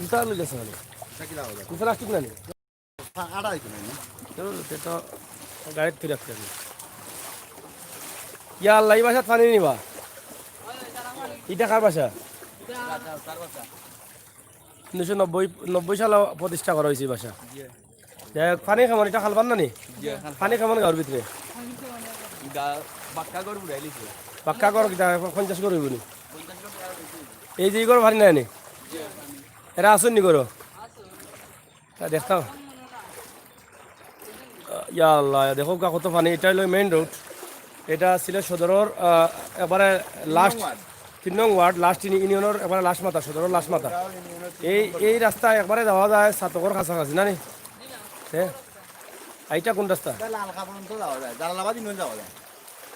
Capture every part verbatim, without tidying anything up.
জুতা লই গেছে মানে। জুতা প্লাস্টিক না নি? আ-, আড়াই কিলো না? তো, সে তো গাড়িত তুলে রাখতে হবে। ইয়া আল্লাহ, ই বাসাত পানি নিবা? ইটা কার বাসা? উনিশশো নব্বই, নব্বই সালে প্রতিষ্ঠা করা অইছে ই বাসা। যাই হোক, পানি কেমন? ইটা খাল পার না নি? পানি কেমন গাঁওর ভিতরে? বাক্কা ঘর কিতা, পঞ্চাশ ঘর অইবো নি? এই যে ই ঘর পানি নাই নি? এরা আছইন নি ঘরো? তা দেখতাম। ইয়া আল্লাহ, দেখউক্কা কত পানি। ইটা অইলো মেইন রোড। ইটা সিলেট সদরর, আহ, একবারে লাস্ট, তিন নং ওয়ার্ড, লাস্ট ইউনিয়নর একবারে লাস্ট মাথা, সদরর লাস্ট মাথা। এই, এই রাস্তা একবারে যাওয়া যায় ছাতকর কাছাকাছি, না নি? হ্যাঁ, ইটা কোন রাস্তা? ইটা লালকা পর্যন্ত যাওয়া যায়, জালালাবাদ ইউনিয়ন যাওয়া যায়।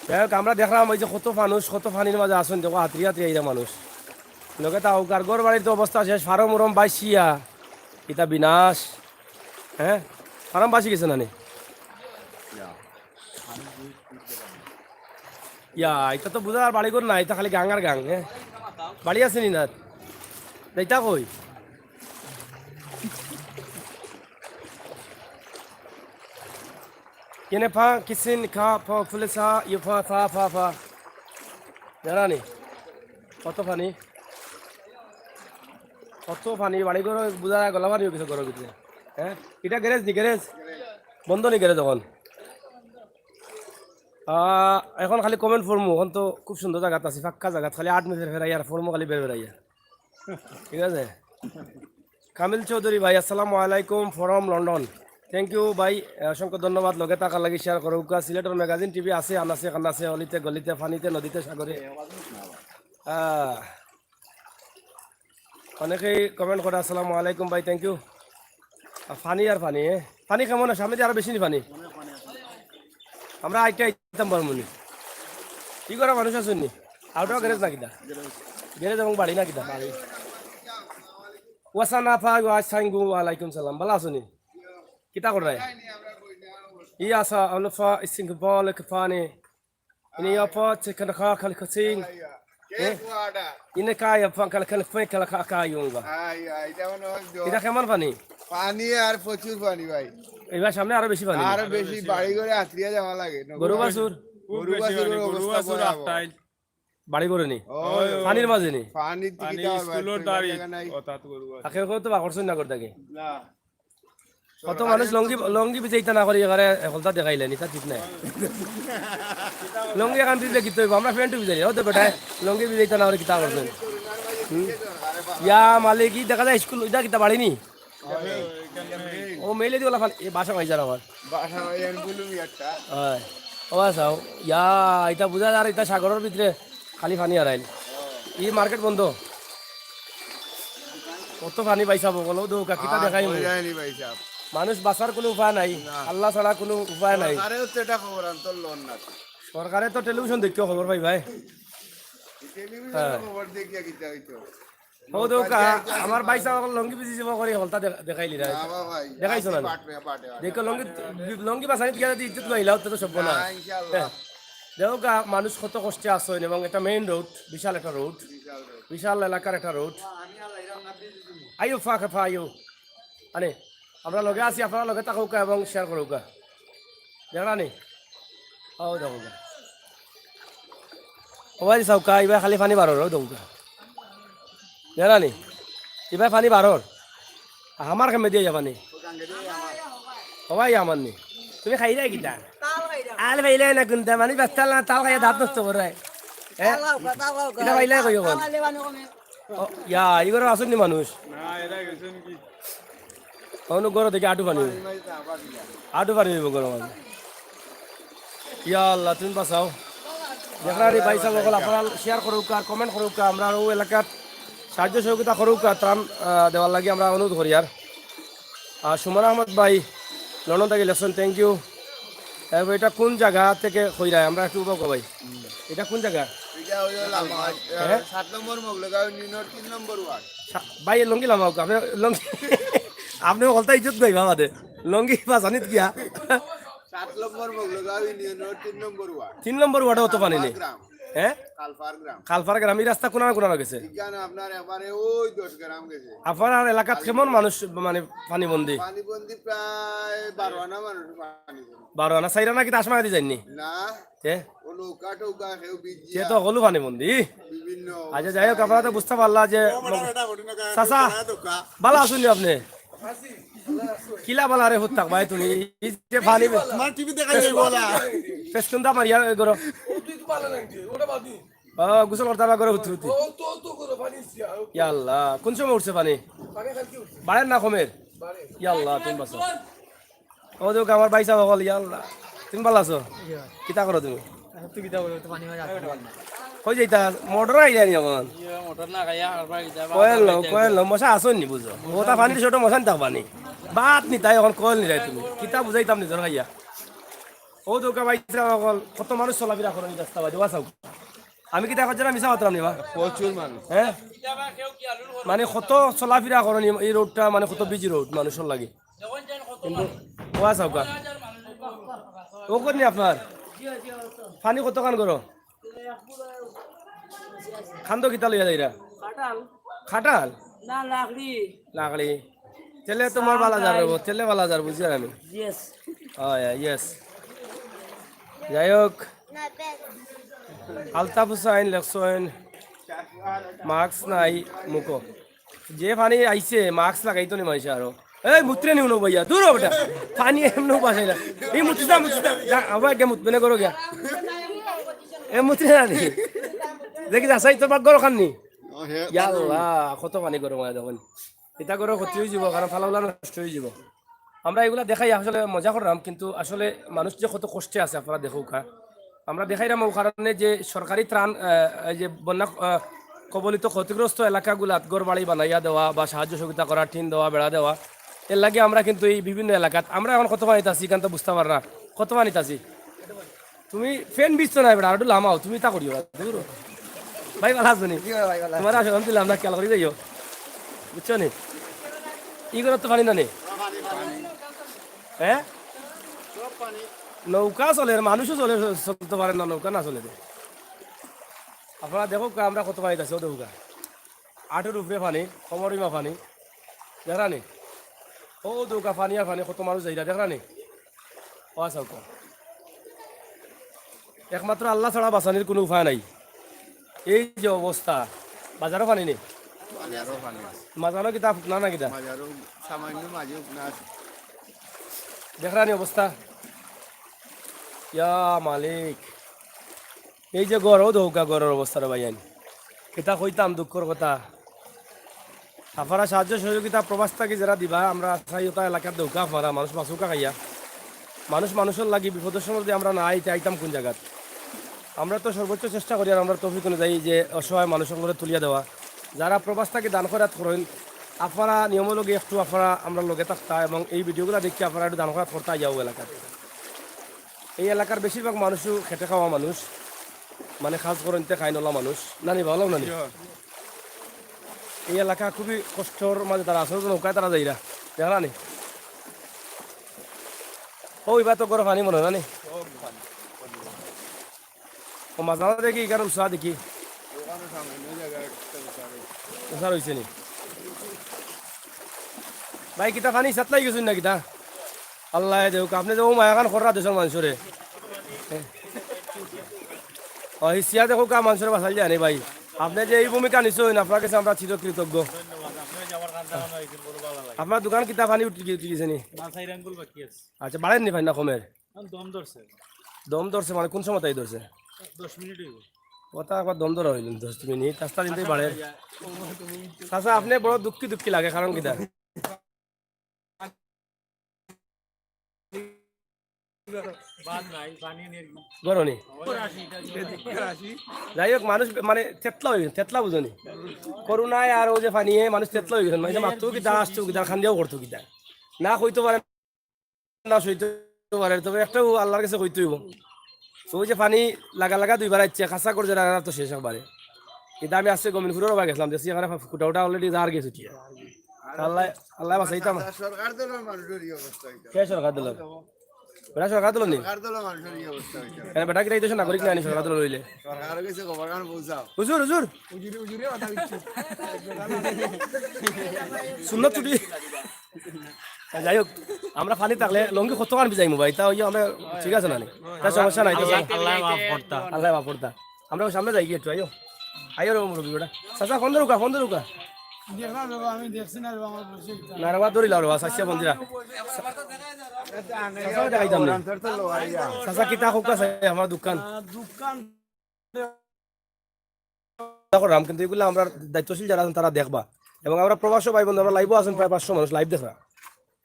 যাই হোক, আমরা দেখলাম ওই যে কত মানুষ, কত পানির মাঝে আছইন, দেখো, আতরি আতরি আইরা মানুষ। লগে তা উকার ঘর বাড়ির তো অবস্থা শেষ, ফার্ম উরম ভাসিয়া, ইতা বিনাশ। হ্যাঁ, ফার্ম ভাসি গেছে না নি? ইয়া, ইটা তো বুঝা আর বাড়ি ঘর না, ইটা খালি গাং আর গাং, হ্যাঁ? বাড়ি আছে নি না? ইটা কই? কেনে ফা, কিসিন, খা, ফ, ফুলে, সা, ইউ, ফা, ফা, ফা, ফা। জানা নি? কত পানি? কত পানি? বাড়ি ঘর বুঝা যায়, গলা পানি অই গেছে ঘরর ভিতরে। হ্যাঁ? ইটা গ্যারেজ নি, গ্যারেজ? বন্ধ নি গ্যারেজ অখন? আহ, অখন খালি কমেন্ট পড়মু, অখন তো খুব সুন্দর জাগাত আছি, ফাক্কা জাগাত, খালি আট মিনিট ফেরাইয়া আর পড়মু খালি বের বেরাইয়া। ঠিক আছে? কামিল চৌধুরী ভাই, আসসালামু আলাইকুম from London। Thank you ভাই, অসংখ্য ধন্যবাদ। লগে থাকার লাগি শেয়ার করউক্কা। সিলেটর ম্যাগাজিন টিভি আছে, আনাচে কানাচে, অলিতে গলিতে, পানিতে নদীতে সাগরে। আহ, অনেকেই কমেন্ট করে, আসসালামু আলাইকুম ভাই, thank you। আর পানি আর পানি, এ? পানি কেমন আছে? সামনে দিয়ে আরো বেশি নি পানি? আমরা আইতে আইতাম পারমু নি। কি করা মানুষ আছইন নি? আউটাও গ্যারেজ না কিতা? গ্যারেজ এবং বাড়ি না কিতা? বাড়ি। ওয়াসানা ফা ওয়া সাইঙ্গু, ওয়ালাইকুম সালাম। ভালা আছো নি? কিতা কররায়? ই আসা, আলফা, ইসিং বল, কে পানি। ইনি ইয়া পা, চে কান খা, খাল খা সিং। এ? ইনি কা ইয়া পা, খাল খাল ফে, খাল খা কা ইউঙ্গা। ইটা কেমন পানি? পানি আর প্রচুর পানি ভাই। ইবার সামনে আরো বেশি পানি। আরো বেশি বাড়ি ঘরে আতরিয়া যাওয়া লাগে। গরু বাছুর? গরু বাছুর, গরু বাছুর আফটাইল। বাড়ি ঘরে নি? ওই, ওই। পানির মাঝে নি? পানি স্কুলর দাঁড়ি। তাকে কেউ তো বাকরছইন না করে থাকে। না। কত মানুষ লঙ্গি, লঙ্গি ভিজাইতা না করি এবারে হকলতা দেখাইলাইন, ইতা ঠিক নায়। লঙ্গি এখান ভিজলে কিতা অইবো? আমরা প্যান্টও ভিজাই, ও তো বেটায় লঙ্গি ভিজাইতা না করি কিতা করছইন? হুম? ইয়া মালিক, ই দেখা যায় স্কুল, ইটা কিতা বাড়ি নি? ও মেইলে দি ওলা ফান, এ বাসা ভাই যার আমার। বাসা ভাই, আমি বলুন একটা। হয়। ও চাও, ইয়া, ইটা বুঝা যার, ইটা সাগরর ভিতরে খালি পানি হারাইল। ই মার্কেট বন্ধ। কত পানি ভাই সাহেব, বলো তো, কিতা আর দেখাই কই মুখ। যায়নি ভাই সাহেব। মানুষ বাঁচার কোনো উপায় নাই, না। আল্লাহ ছাড়া কোনো উপায় নাই। সরকারেও তো এটা খবর আনতো, লোন না তো। সরকারে তো টেলিভিশন দেখিও খবর পাই ভাই। টেলিভিশনে হ্যাঁ। খবর দেখিয়া কিতা হইতো? ও তো কা-, আমার ভাই সাহেব লঙ্গি বিজি যাবো করে হকলতা দে-, দেখাইলি না। না বাবা ভাই, দেখাইছো না? পাটবে, পাটবে, পাটবে। দেখো লঙ্গি, লঙ্গি বাসানি গিয়া যদি ইজ্জত পাইলা, তো সব না, না। ইনশাআল্লাহ। হ্যাঁ। দেখো কা, মানুষ কত কষ্টে আছইন এবং এটা মেইন রোড, বিশাল একটা রোড, বিশাল রোড। বিশাল এলাকার একটা রোড। আইও ফাঁকে ফা আইও। আরে, আমরা লগে আছি, আপনারা লগে থাকউক্কা এবং শেয়ার করউক্কা। দেখরা নি? আও দেখউক্কা। ও ভাই চাউক্কা, ইবায় খালি পানি বারর, ও দেখউক্কা। দেখরা নি? ইবায় পানি বারর। আমার কামে দিয়া যাবা নি? ও ভাই আমার নি। তুমি খাইরায় কিতা? তাল খাইরাম। আল খাইলে না কুন্তা, মানে বাস্তাল না, তাল খাইয়া দাঁত নষ্ট করে। হ্যাঁ? তাল খাউক্কা, তাল খাউক্কা। ইটা খাইলে কই তাল অখন? খাইলে পানি কমে। ও, ইয়া, ই ঘরো আছইন নি মানুষ? না, এরা গেছইন কি? অনু ঘরো দেখি আটু পানি অইবো। আটু পানি অইবো ঘরো মানে। ইয়া আল্লাহ, তুমি বাঁচাও। দেখরা নি ভাই সাহেব, অকল আপনারা শেয়ার করউক্কা আর কমেন্ট করউক্কা, আমরা ও এলাকাত সাহায্য সহযোগিতা করউক্কা, ত্রাণ, আহ, দেওয়ার লাগি আমরা অনুরোধ করিয়ার। আর সুমন আহমদ ভাই, লন্ডন থাকি লেখছইন, thank you। এ ভাই, এটা কোন জাগা থেকে কইরায়? আমরা একটু উবাও ভাই। এটা কোন জাগা? এটা হইল লামা, হ্যাঁ? সাত নম্বর মগলগাঁও ইউনিয়নের তিন নম্বর ওয়ার্ড। সা-, ভাই, লঙ্গি লামাউক্কা। আপনি লঙ্গি, আপনি হকলতা ইজ্জত গাইবা বাদে। লঙ্গি বাসানিত গিয়া। সাত নম্বর মগলগাঁও ইউনিয়নের তিন নম্বর ওয়ার্ড। তিন নম্বর ওয়ার্ডে অত পানি নি? গ্রাম। হ্যাঁ? কালপার গ্রাম। কালপার গ্রাম, এই রাস্তা কোনানো কোনানো গেছে? এখানে আপনার একবারে ওই দশ গ্রাম গেছে। আপনার এলাকাত কেমন মানুষ মানে পানিবন্দী? পানিবন্দী প্রায় বারো আনা মানুষ পানিবন্দী। বারো আনা, চাইর আনা কিতা আশমাগাদি যাইননি? না। তে? ও নৌকা টৌকা কেউ ভিজিয়া। তে তো হকলউ পানিবন্দী। বিভিন্ন আচ্ছা, যাই হোক, আপনারা তো বুঝতা পারলা যে চাচা, ভালা আছইন নি আপনে? কিলা বালা রে হুত্তাক ভাই তুমি? এই যে পানি আমার টিভি দেখাই যাইবো না। ফেসকুন্দা মারিয়া এ করো। ও, গোসল করতা বা করো হুতি হুতি। ইয়া আল্লাহ, কোন সময় উঠছে পানি? বাড়ের না কমের? ইয়া আল্লাহ, তুমি বাঁচাও। ও দেখো আমার ভাইসাব অকল, ইয়া আল্লাহ। তুমি বালা আছো? কিতা করো তুমি? কই যাইতা? মোটর আইরা নি অখন? কয়েল লও, কয়েল লও, মশা আছইন নি বুঝো। ওটা পানির ছোট মশা নিতাম পানি। ভাত নিতাই অখন কয়েল নিরায় তুমি। কিতা বুঝাইতাম নিজর খাইয়া। ও দেখো ভাইসাব অকল, কত মানুষ চলাফিরা করইন রাস্তা বাদে, ওয়া চাও। আমি কিতা কইরাম, মিছা মাতরাম নি বা? প্রচুর মানুষ। হ্যাঁ? মানে কত চলাফিরা করইন এই, এই রোডটা, মানে কত বিজি রোড মানুষর লাগি। কিন্তু ওয়া চাও কা। ও করি নি আপনার? পানি কতখান করো? খান্দো কিতা লইয়া যাইরা? কাঁঠাল। কাঁঠাল? না, লাকড়ি। লাকড়ি। তেলে তোমার বালা যার রইবো, তেলে বালা যার, বুঝছি আমি। ইয়েস। ও ইয়া, ইয়েস। যাই হোক, আলতাফ হুসাইন লেখছইন, মাস্ক নাই মুখো। যে পানি আইছে, মাস্ক লাগাইতো নি মাইনষে আরো। এই মুতরে নিও না ভাইয়া, দূর হ বেটা। পানি এমনেও বাসাই না। এই মুতিস না, মুতিস না। যা, আবার আগে মুতবে না, করো গিয়া। এ মুতরে না নি। দেখি যা, সাই তোর বাগ গরো খাননি। ও হে, ইয়া আল্লাহ, কত পানি গরম হয় দেখুন। এটা গরো ক্ষতি হয়ে যাব, কারণ ফালাউলা নষ্ট হয়ে যাব। আমরা এগুলা দেখাই আসলে মজা করলাম, কিন্তু আসলে মানুষ যে কত কষ্টে আছে আপনারা দেখউক্কা। আমরা দেখাইরাম ও কারণে যে সরকারি ত্রাণ, আহ, এই যে বন্যা, আহ, কবলিত ক্ষতিগ্রস্ত এলাকাগুলাত ঘর বাড়ি বানাইয়া দেওয়া বা সাহায্য সহযোগিতা করা, টিন দেওয়া, বেড়া দেওয়া, এর লাগি আমরা কিন্তু এই বিভিন্ন এলাকাত, আমরা এখন কত পানিত আছি, এখান তো বুঝতে পাররা কত পানিত আছি। তুমি ফ্যান বিছছো না বেটা, আর একটু লামাও, তুমি তা করিও, দূর। ভাই, ভালা আছো নি? জি ভাই, ভালা আছি। তোমার আসলে আমি দিলাম না, খেয়াল করি যাইও, বুঝছো নি? ই করে তো পানি না নি? হ্যাঁ? নৌকা চলে, মানুষও চলে, চলতে পারে না, নৌকা না চলে দে। আপনারা দেখউক্কা, আমরা কত পানিত আছি, ও দেখউক্কা। আটুর উপরে পানি, কোমরিমা পানি, দেখরা নি? ও দেখউক্কা, পানি আর পানি, কত মানুষ যাইরা, দেখরা নি? ও আচ্ছা, ওকে। একমাত্র আল্লাহ ছাড়া বাঁচানির কোনো উপায় নাই। এই যে অবস্থা, বাজারও পানি নি? বাজারও পানি আছে। মাঝানো কিতা ফুকনা না কিতা? বাজারও সামান্য মাঝে ফুকনা আছে। দেখরা নি অবস্থা? ইয়া মালিক, এই যে ঘর, ও দেখউক্কা ঘরর অবস্থা রে ভাইয়াইন। কিতা কইতাম দুঃখর কথা। আপনারা সাহায্য সহযোগিতা প্রবাস থাকি যেরা দিবা, আমরা চাই ওটা এলাকাত দেখউক্কা আপনারা, মানুষ বাঁচউক্কা খাইয়া। মানুষ মানুষর লাগি বিপদর সময় যদি আমরা না আইতে, আইতাম কোন জাগাত? আমরা তো সর্বোচ্চ চেষ্টা করি, আর আমরা তৌফিক অনুযায়ী যে অসহায় মানুষগুলোরে তুলিয়া দেওয়া। যারা প্রবাস থাকি দান খয়রাত করইন, আপনারা নিয়ম লগে একটু আপনারা আমরার লগে থাকতা এবং এই ভিডিওগুলা দেখি আপনারা একটু দান খয়রাত করতা আইয়া ও এলাকাত। এই এলাকার বেশিরভাগ মানুষও খেটে খাওয়া মানুষ, মানে কাজ করইন তে খাইন ওলা মানুষ। নানি, ভালা নানি? এই এলাকা খুবই কষ্টর মাঝে তারা আছে, নৌকায় তারা যাইরা, দেখরা নি? ও, ইবা তো ঘরো পানি মনে হয়, নানি? ও, মাঝে মাঝে দেখি, এখানে উষা দেখি। উষা রইছে নি? ভাই, কিতা পানি সাতলাই গেছইন না কিতা? আল্লায় দেখউক, আপনে যে ও মায়াখান কররা দেশর মানুষরে। ও, হিসিয়া দেখউক্কা, মানুষরে বাঁচাইল যায় নি ভাই। আপনে যে এই ভূমিকা নিছইন, আপনার কাছে আমরা চিরকৃতজ্ঞ। আপনার দোকান কিতা পানি উঠি গি-, উঠি গেছে নি? আচ্ছা, বাড়ের নি পানি না কমের? দম ধরছে। দম ধরছে মানে কোন সময় তাই ধরছে? দশ মিনিট হইব। ওটা একবার দম ধরা হইল, দশ মিনিট, রাস্তা দিনতেই বাড়ের। চাচা, আপনে বড় দুঃখী দুঃখী লাগে, কারণ কিতা? ঘরো নি? যাই হোক, মানুষ মানে তেতলা হয়ে গেছে, তেতলা বুঝো নি? করোনায় আর ও যে পানিয়ে মানুষ তেতলা হয়ে গেছে, মানে মাততো কিতা, আসতো কিতা, কান্দিয়াও করতো কিতা, না কইতো পারে না, সইতে পারে, তবে একটাও আল্লাহর কাছে কইতে হইব। তো ওই যে পানি লাগা লাগা দুইবার আইছে, খাসা করে যারা তো শেষ একবারে। কিন্তু আমি আজকে গমিনপুরের ওবা গেছিলাম, দেখছি এখানে কুটা উটা already জার গেছে উঠিয়া। আল্লাহ, আল্লাহ বাঁচাইতাম। সরকার দলের মানুষের এই অবস্থা হইতো। কে সরকার দলের? বেটা সরকার দল নি? সরকার দল মানুষের এই অবস্থা হয়েছে। কেন বেটা কি দায়িত্ব নাগরিক না নি সরকার দল লইলে? সরকার গেছে খবর কান পৌঁছাও। হুজুর, হুজুর। সুন্নত ছুটি। যাই হোক, আমরা পানি থাকলে লঙ্গি কত কান ভিজাইমু ভাই, তা ওই যে আমরা ঠিক আছে না নি? তা সমস্যা নাই, তো আল্লাহ আল্লাহ মাফ করতা। আল্লাহ মাফ করতা। আমরা সামনে যাই কি একটু, আইও। আইও রে মুরব্বী বেটা। চাচা, ফোন ধরুকা, ফোন ধরুকা। দেখলাম রে, আমি দেখছি না রে, আমার বসে এটা। না রে বা, ধরিলাও রে বা, চাচা ফোন দিরা। চাচা দেখাইতাম না। চাচা কিতা হোক আছে আমার দোকান। আহ, দোকান করলাম, কিন্তু এগুলো আমরা দায়িত্বশীল যারা আছেন তারা দেখবা। এবং আমরা প্রবাসী ভাই বন্ধু, আমরা লাইভও আছেন প্রায় পাঁচশো মানুষ লাইভ দেখরা,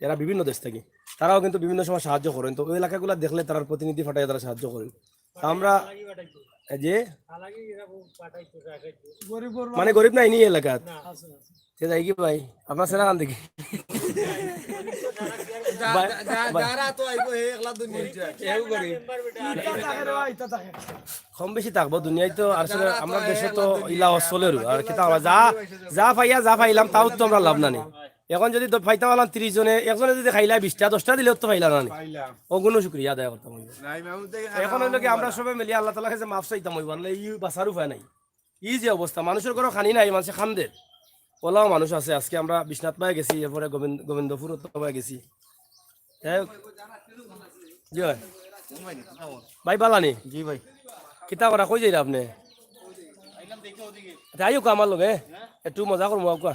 এরা বিভিন্ন দেশ থেকে, তারাও কিন্তু বিভিন্ন সময় সাহায্য করেন। তো ওই এলাকাগুলো দেখলে তারার প্রতিনিধি পাঠাইয়া তারা সাহায্য করেন। তা আমরা এই যে গরিব গরিব মানে গরিব নাই নি এলাকাত। আছে, আছে। সে যাই কি ভাই, আপনার সেরা কান দেখি। ভাই, ভাই, যারা তো আইব হে একলা দুই মিনিট। কেউ গরিব। ইটা থাকে রে, ইটা থাকে। কম বেশি থাকবো দুনিয়ায় তো। আসলে আমরা দেশে তো ইলা অচলের আর কিতা আমরা যা যা পাইয়া যা পাইলাম তাও তো আমরা লাভ না নি। এখন যদি দ- পাইতাম পারলাম তিরিশ জনে, একজনে যদি খাইলা বিশটা, দশটা দিলেও তো পাইলা না নি। পাইলাম। ওগুলো শুক্রিয়া আদায় করতাম হইব। নাই, মামু থেকে এখন হইলো কি আমরা সবে মিলিয়া আল্লাহ তালার কাছে মাফ চাইতাম হইব, আল্লাহ ই বাঁচার উপায় নাই। ই যে অবস্থা, মানুষের ঘরো খানি নাই, মানুষে খান্দের। ওলাও মানুষ আছে। আজকে আমরা বিশ্বনাথ ভাই গেছি, এরপরে গোবিন্দ গোবিন্দপুর ভাই গেছি। যাই হোক। জি ভাই। ভাই বালানি? জি ভাই। কিতা করা, কই যাইরা আপনি? আচ্ছা, আইও আমার লগে, একটু মজা করবো আউকা।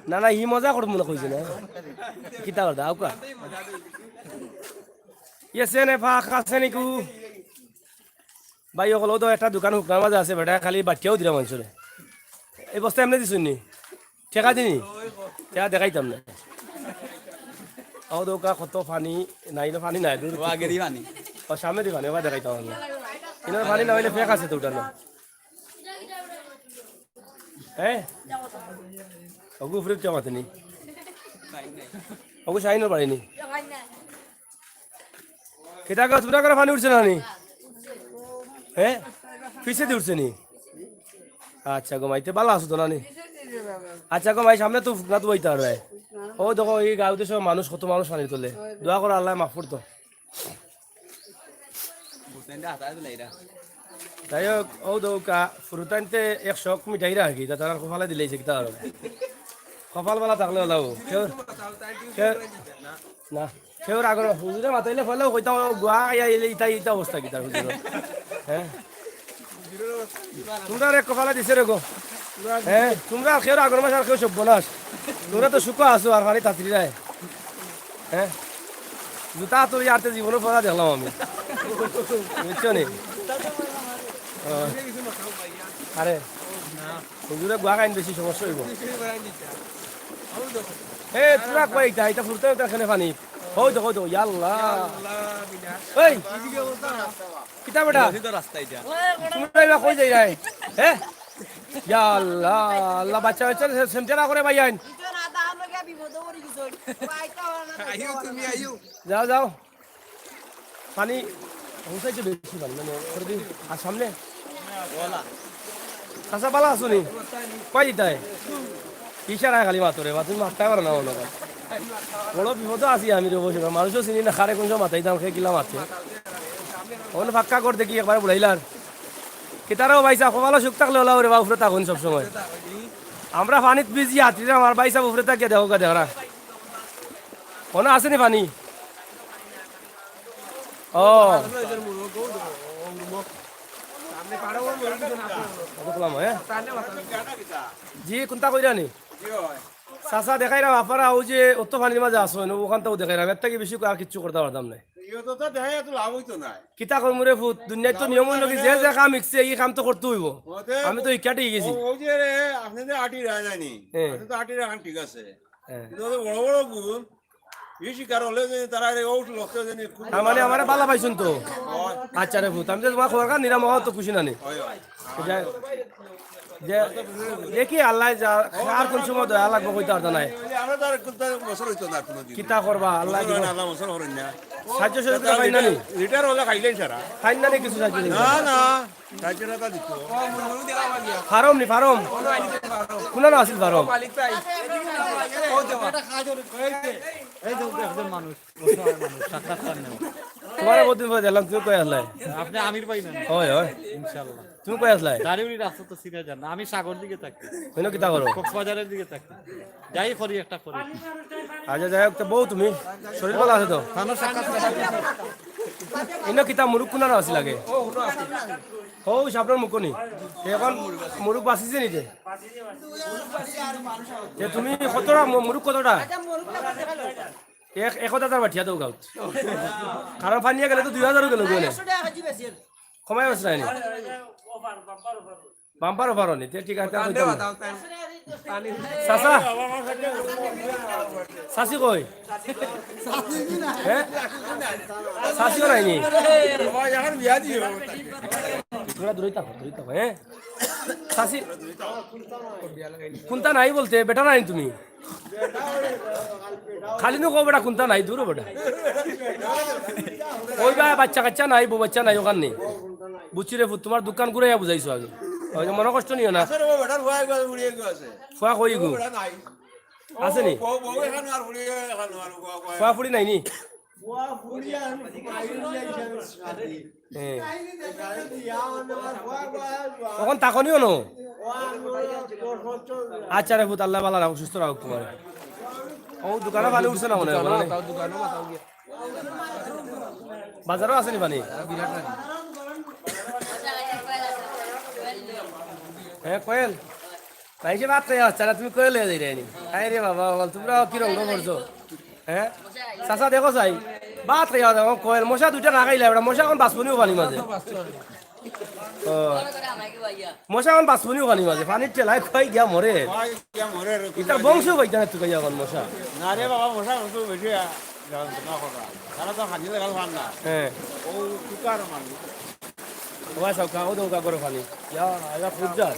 না না, ই মজা করবো না কইছে না। কিতা করতা আউকা? ইয়েছে নে ফাঁক আছে নিকু। ভাই, অকল তো একটা দোকান হুকনার মাঝে আছে, বেটা খালি বাটিয়াও দিলাম মানুষরে। এই বস্তা এমনি দিছুন নি? ঠেকা দিনি? ঠেকা দেখাইতাম না। ও দৌকা কত পানি, নাই না পানি নাই, দূর। ও আগে দি পানি। ও সামনে দি পানি, ওবা দেখাইতাম না। ইনার পানি না হইলে ফেক আছে তো উঠানো। হ্যাঁ? ওগু উপরে উঠতে মাতেনি। ওগু শাহিনর বাড়ি নি। কিতা গো, তোমরা করে পানি উঠছে না নি? হ্যাঁ? পিছে দি উঠছে নি? আচ্ছা গো মাই, তে ভালা আছো তো না নি? আচ্ছা গো মাই, সামনে তো ফুকনা তো বইতে পারবে। ও দেখো, এই গাঁও দেশে মানুষ, কত মানুষ পানি তোলে। দোয়া করো আল্লাহ মাফ করতো। যাই হোক, ও দৌকা ফুরুতাইনতে এক শখ মিটাইরা আর কি, তা তারা কপালে দিলেইছে কিতা আর। কপাল বালা থাকলে ওলাও। কেউ, কেউ, না। কেউর আগর হুজুরে মাতাইলে ফলেও কইতাম, "ও গুয়া আইয়া আইলে ইতা, ইতা অবস্থা কিতা হুজুর?" হ্যাঁ? তোমরা রে কপালে দিছে রে গো। হ্যাঁ? তোমরা আর কেউর আগর মাস আর কেউ সব্য নাশ। তোমরা তো সুখ আছো আর খালি তাড়াতাড়ি রায়। হ্যাঁ? জুতা তুলি আরতে জীবনে পড়া দেখলাম আমি। বুঝছো নি? ও। আরে, হুজুরে গুয়া খাইন বেশি সমস্যা হইব। এ, তোরা কই ইটা? ইটা ফুরতে তার খানে পানি। হই দেখো, হই দেখো, ইয়াল্লা। এই, কিতা বেটা? তো রাস্তা এটা। তোমরা এবার কই যাই রায়? হ্যাঁ? ইয়াল্লা, আল্লাহ বাচ্চা হয়েছে, সেমটা না করে ভাই আইন। আইও তুমি, আইও। যাও, যাও। পানি হুসাইছে বেশি পানি, মানে, করে দিন। আর সামনে? চাচা, বালা আছো নি? কই দিতাই? ইশারায় খালি মাতো রে, বা তুমি মাততায় পারো না মনে হয়। বড় বিপদে আছি আমি রে, বসে। মানুষও চিনি না, কারে কোন সময় মাতাই দাম খেয়ে কিলা মাতে। ওখানে ফাক্কা কর দেখি, একবারে বুড়াইলার। কিতারাও ভাই সাহেব, কপালো সুখ থাকলে ওলা ওরে বা উপরে থাকুন সবসময়। আমরা পানিত ভিজি আত্রীরা, আমার ভাই সাহেব উপরে থাকিয়া দেখো গা, দেখরা। মনে আছে নি পানি? ও। দেখলাম, হ্যাঁ? জি, কোনটা কইরা নি? চাচা, দেখাইরাম, আপারা, ওই যে অত পানির মাঝে আছো, ওখান তো দেখাইরাম, এর থেকে বেশি আর কিচ্ছু করতে পারতাম না। ইয়ে তো তা দেখা তো লাভ হইতো না। কিতা করমু রে ফুত, দুনিয়াত তো নিয়ম হইল কি, যে যে কাম শিখছে, এই কাম তো করতে হইব। ওতে আমি তো ইকাটি গেছি। ও, ওই যে রে, আপনি যে আটি রায় জানি, হ্যাঁ। আপনি তো আটি রাখান ঠিক আছে। হ্যাঁ। কিন্তু ওদের বড় বড় গুণ, এই শিকার হলে যে তারা রে, ও লোককে জানি খুব তার মানে আমারে বালা পাইছুন তো? হয়। আচ্ছা রে ফুত, আমি তো তোমার খবর কার নিরাম হওয়া তো খুশি না নি। হয়, হয়। যে, যে, দেখি আল্লাহ যা, আর কোন সময় দয়া লাগবো কইতে পারতো নাই। এই যে আমরা তো আর কোনটা বছর হইতো না কোনোদিন। কিতা করবা, আল্লাহ বছর দিব। হয় না, আল্লাহ বছর হরণ না। সাহায্য সহযোগিতা পাই না নি? রিটায়ার হলে খাইলেন সারা। খাই না নি কিছু সাহায্য সহযোগিতা? না, না। সাহায্য টাকা দিত। ফার্ম নি, ফার্ম? কোন না আছিল ফার্ম? এই যে একজন মানুষ, অসহায় মানুষ, সাক্ষাৎকার নেব। তুমারে বহুত দিন পরে দেখলাম, তুমি কই আছলায়? আপনি আমির ভাই না? হয়, হয়। ইনশাআল্লাহ। তুমি কই আছলায়? দাড়িউড়ি রাস্তা তো চিনা যান না, আমি সাগর দিকে থাকি। ইনো কিতা করো? কক্সবাজারের দিকে থাকি। যাই করি একটা করি। আচ্ছা, যাই হোক, তো বউ তুমি? শরীর ভালা আছে তো? ইনো কিতা মুরুগ কুনানো আছিল আগে? ও, আপনার মুখো নি। তে অখন মুরুগ বাচিছে নি তে? তে তুমি কতটা মু-, মুরুগ কতটা? এক, এক হাজার বাটিয়া দেও গাউত। কারণ পানিয়ে গেলে তো দুই হাজারও গেল গো নে। কমাই আছে নি? বাম্পার অফার নি, তে ঠিক আছে, কইতাম না। চাচা, চাচি কই? হ্যাঁ? চাচিও নাই নি? তোরা দূরেই থাকো, দূরেই থাকো, হ্যাঁ? চাচি, কুন্তা নাই বলতে, বেটা নাই তুমি? খালি নু কও বেটা, কুন্তা নাই, দূর বেটা। ওই বা বাচ্চা কাচ্চা নাই, বউ বাচ্চা নাই, অখান নি। বুঝছি রে পুত, তুমার দুঃখখান ঘুরাইয়া বুঝাইছো আগে। ওই যে মনো কষ্ট নিও না। আছে রে বাবা, বেটার ফুয়া একবার ফুড়ি একবার আছে। ফুয়া কই গো? বেটা নাই। আছে নি? বউ, বউ এখানো আর ফুড়ি এখানো আর ফুয়া, ফুয়া। ফুয়া ফুড়ি নাই নি? ফুয়া ফুড়ি আর মাইর নাই, স্বামীর সাথে। হ্যাঁ। অখন থাকো নি অনো? আচ্ছা রে পুত, আল্লায় ভালা রাখুক, সুস্থ রাখুক তুমারে। ও, দোকানো পানি উঠছে না মনে হয়, না? বাজারো আছে নি পানি? হ্যাঁ, কোয়েল? মাইনষে ভাত খাইয়া বাঁচছে না, তুমি কোয়েল অইয়া যাইরায় নি? হায় রে বাবা, বল, তুমরা কিরকম করছো? হ্যাঁ? চাচা, দেখো চাই, ভাত খাইয়া বাঁচছে, কোয়েল, মশা দুইটা না খাইলা, বেটা, মশা অখন বাঁচবো নি পানির মাঝে? ও। মশা অখন বাঁচবো নি পানির মাঝে? পানির ঠেলায় কই গিয়া মরে। কই গিয়া মরে রে, ইতার বংশও পাইতা না তুকাইয়া অখন মশা। না রে বাবা, মশা অত বেশি, আ, যন্ত্রণা করা। তারা তো হানি লাগাল পার না। হ্যাঁ। ও তুকার মানুষ। ওবা চাউক্কা, ও দেউক্কা গরো পানি। ইয়া, ইয়া খুব জার।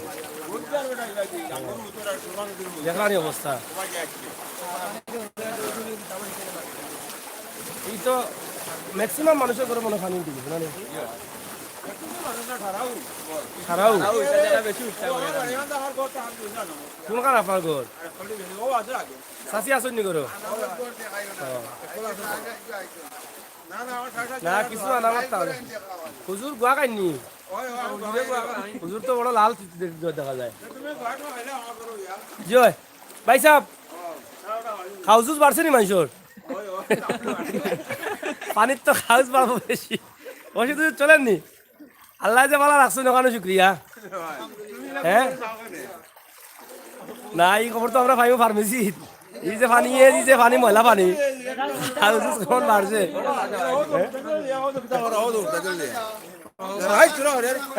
দেখানি অবস্থা। এই তো maximum মানুষর ঘরো মনো পানি উঠি গেছে, না নি? সারাও। কোনখান আপনার ঘর? চাচি আছইন নি ঘরো? ও। না, কিছু আনা মারতাম। হুজুর গুয়া খাইননি? হুজুর তো বড় লাল দেখা যায়। জি অয়। ভাই সাহেব, খাউজ উজ বাড়ছে নি মানষর? পানির তো খাউজ বাড়বো বেশি। ওষুধ ওষুধ চলেননি? আল্লায় যে ভালা রাখছইন, অখানো শুক্রিয়া। হ্যাঁ? না, ই খবর তো আমরা পাইমু ফার্মেসিত। ই যে পানি, ই যে পানি, ময়লা পানি। খাউজ উজ কেমন বাড়ছে?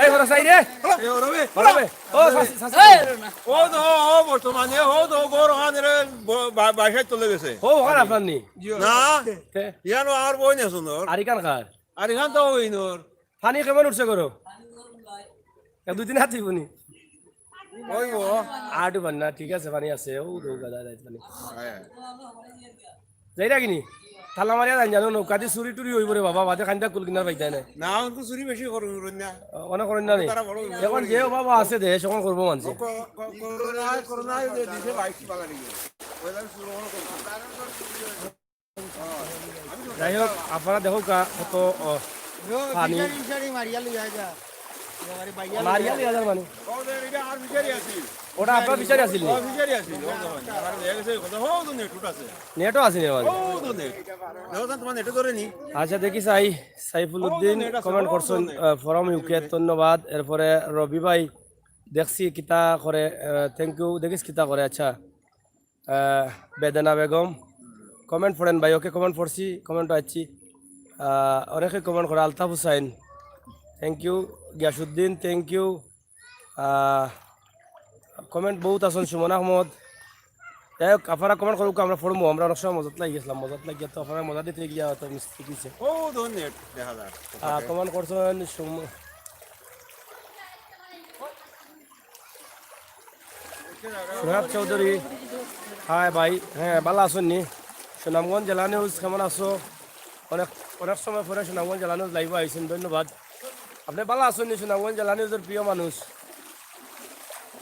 এই বড় সাই রে। বড় বে। ও, শাশি, শাশি। ও তো, ও বর্তমানে, ও তো গরু আনরে বা-, বাসায় চলে গেছে। ও, অখান আপনার নি? না, কে? ইয়ানো আর বই না শুনো। আর ইখান কার? আর ইখান তো ওই নোর। পানি কেমন উঠছে করো? এক দুই দিন হাত দিবনি। ওই ও। আটু পানি না, ঠিক আছে, পানি আছে। ও, দৌ গাদা, পানি। হ্যাঁ। যাইরা কিনি? তালা মারিয়া যাইন জানো, নৌকা দি চুরি টুরি অইবো রে বাবা, বাদে খান্তা কুল কিনার পাইতায় নায়। না, অখন তো চুরি বেশি করইন না। অনেক করইন না নি? তারা বড় অখন যে অভাব আছে দেশ, অখন করবো মানষে। ক-, ক-, করোনা, করোনা যে দিছে বাইশ বালা নাকি। ওই লাগে চুরি অখন করছে। যাই হোক, আপনারা দেখউক্কা কত, ও, পানি। ফিশারি, ফিশারি মারিয়া লইয়া যা। মারিয়া লইয়া যার মানে? ওটা আপনার ফিশারি আছিল নি? ফিশারি আছিল। নেটও আছে নি আমার? আচ্ছা, দেখি চাই, সাইফুল উদ্দিন comment করছইন, আহ, from UK, ধন্যবাদ। এরপরে রবি ভাই, দেখছি কিতা করে, আহ, thank you, দেখিস কিতা করে, আচ্ছা। আহ, বেদনা বেগম comment পড়েন ভাই, OK, comment পড়ছি, comment আইছি। আহ, অনেকে comment করে, আলতাফ Hussain, thank you, Giasuddin, thank you। আহ, comment বউত আছইন, সুমন আহমদ। যাই হোক, আপনারা comment করউক্কা, আমরা পড়মু, আমরা অনেক সময় মজাত লাগি গেছিলাম, মজাত লাগিয়া তো আপনারা মজা দিতে গিয়া তো mistake অইছে। ও, ধন্যবাদ, দেখা যাক। আহ, comment করছইন সুম-, সোহরাব চৌধুরী, হাই ভাই, হ্যাঁ, ভালা আছইন নি? সুনামগঞ্জ জেলা news, কেমন আছো? অনেক, অনেক সময় পরে সুনামগঞ্জ জেলা news live-ও আইছইন, ধন্যবাদ। আপনে ভালা আছইন নি? সুনামগঞ্জ জেলা news-র প্রিয় মানুষ,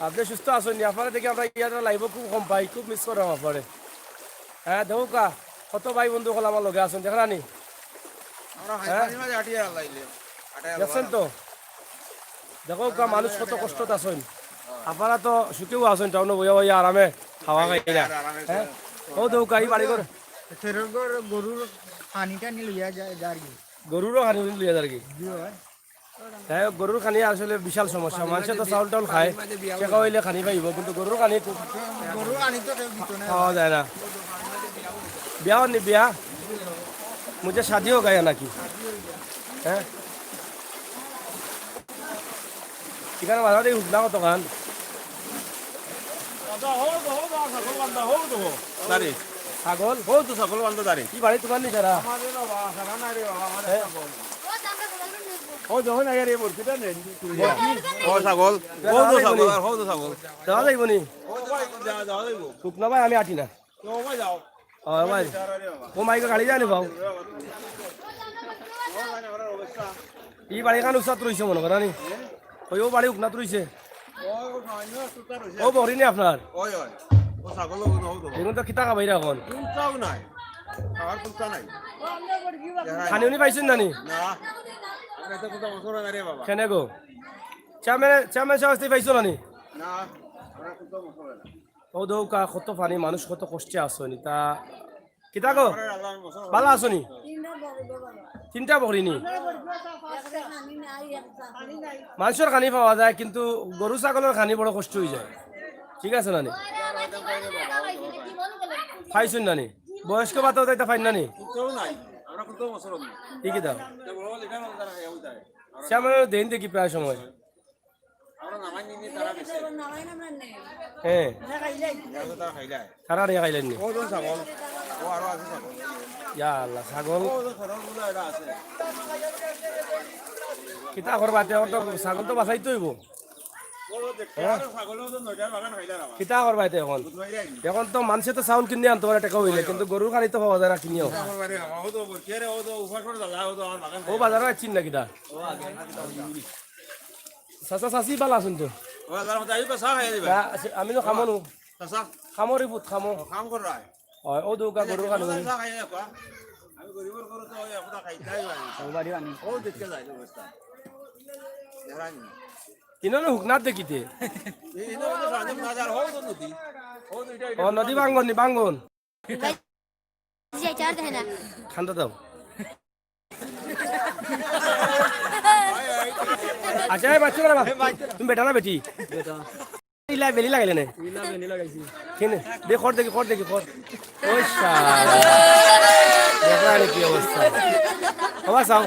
আপনে সুস্থ আছইন নি? আপনারে দেখি আমরা ইয়ার live-ও খুব কম পাই, খুব miss কররাম আপনারে। হ্যাঁ, দেখউক্কা, কত ভাই বন্ধু অকল আমার লগে আছইন, দেখরা নি? আমরা হ্যাঁ? হাইপানি মাঝে আটিয়া লাইলে। আটিয়া দেখছইন তো? দেখো কা মানুষ কত কষ্টত আছইন। আপনারা তো সুখেও আছইন, টাউনো বইয়া বইয়া আরামে খাওয়া খাইরা। আরামে হ্যাঁ? খাওয়া। ও দৌকা, ই বাড়ি ঘর। তেরো ঘর গরুর খানি টানি লইয়া যায়, যার কি? গরুরও খানি লইয়া যার কি? জি ভাই। যাই হোক, গরুর খানি আসলে বিশাল সমস্যা। মানুষে তো চাউল টাউল খায়, টেকা অইলে খানি পাইব, কিন্তু গরুর খানি তো গরুর খানি তো কেউ দিত না। খাওয়া যায় না। বিয়া অয়নি বিয়া? মুঝে শাদি হো গায়া নাকি? হ্যাঁ? ইখান বাজার দেখি হুকনা কতখান? দাদা, হো তো, হো তো, ছাগল বান্ধা, হো তো। দাঁড়ি। ছাগল? হো তো ছাগল বান্ধা দাঁড়ি। ই বাড়ি তুমার নি সারা? আমাদের বাবা, সারা নাই রে বাবা, আমাদের হ্যাঁ? ছাগল। ও যখন আগে রে বলছি, তা নেই। ও ছাগল, হো তো ছাগল, আর হো তো ছাগল। যাওয়া যাইব নি? ও ভাই, যা, যাওয়া যাইব। হুকনা ভাই, আমি আটি না। ও ভাই, যাও। ও ভাই। ও মাইকে গাড়ি যায় নি পাও। ই বাড়ি খান উসাত রইছে মনে করা নি। ওই ও বাড়ি উকনাত রইছে। ও বকরি নি আপনার? ওই, ওই। ও ছাগল ও না, ও তো। এগুন তো কিতা খাবাইরা এখন? কুন্তাও নাই। খাবার কুন্তা নাই। খানি উনি পাইছইন না নি? না। আমরা তো কুন্তা মশলা নাই রে বাবা। কেনে গো? চেয়ারম্যান, চেয়ারম্যান সাব আসতে পাইছো না নি? না, আমরা কুন্তা মশলা নাই। ও দৌকা, কত পানি, মানুষ কত কষ্টে আছইন। তা কিতা গো? ভালা আছো নি? তিনটা বকরি নি? মানষর খানি পাওয়া যায়, কিন্তু গরু ছাগলর খানি বড় কষ্ট অই যায়। ঠিক আছে না নি? পাইছইন না নি? বয়স্ক ভাতা অতা পাইন না নি? কুন্তাও নাই। আমরা কুন্তা মশলা নাই। ই কিতা? সে আমার দেইন দেখি প্রায় সময়। হ্যাঁ। তারা রে খাইলেন নি? ইয়া আল্লাহ, ছাগল। কিতা করবা তে? অখন তো ছাগল তো বাঁচাইতে অইব। হ্যাঁ? কিতা করবা তে অখন? অখন তো মানষে তো চাউল কিনি আনতো পারে টেকা অইলে, কিন্তু গরুর খানি তো পাওয়া যায় না কিনিও। ও বাজারো আইছইন না কিতা? চাচা, চাচি ভালা আছইন তো? ও, আল্লাহর মতে আইবা, চা খাইয়া দিবা। না, আছে, আমি তো খামো নু। চাচা। খামো রে পুত, খামো। ও, কাম কর রায়। অয়, ও দৌকা গরু খানো। চা খাইয়া দিবা। আমি গরিবর ঘরে তো ওই একটা খাইতাই পারি। ও বাড়ি বানি। ও দেখতে যায় অবস্থা। দেখরানি। ইনো না হুকনাত দেখিতে। এই, এই, এই, এই, বাজার, ও তো নদী। ও তো এটা, এটা ও নদী বাঙ্গন নি, বাঙ্গন। ভাই, জি, চার দেয় না। খান্দা দাও। আচ্ছা, এই বাচ্চা বেটা, তুমি বেটা না বেটি? বেটা। ইলা বেলি লাগাইলে নে? ইলা বেলি লাগাইছি। কেনে? দে, খর দেখি, খর দেখি, খর। ওই শালা। দেখলা নি কি অবস্থা? বাবা, চাও।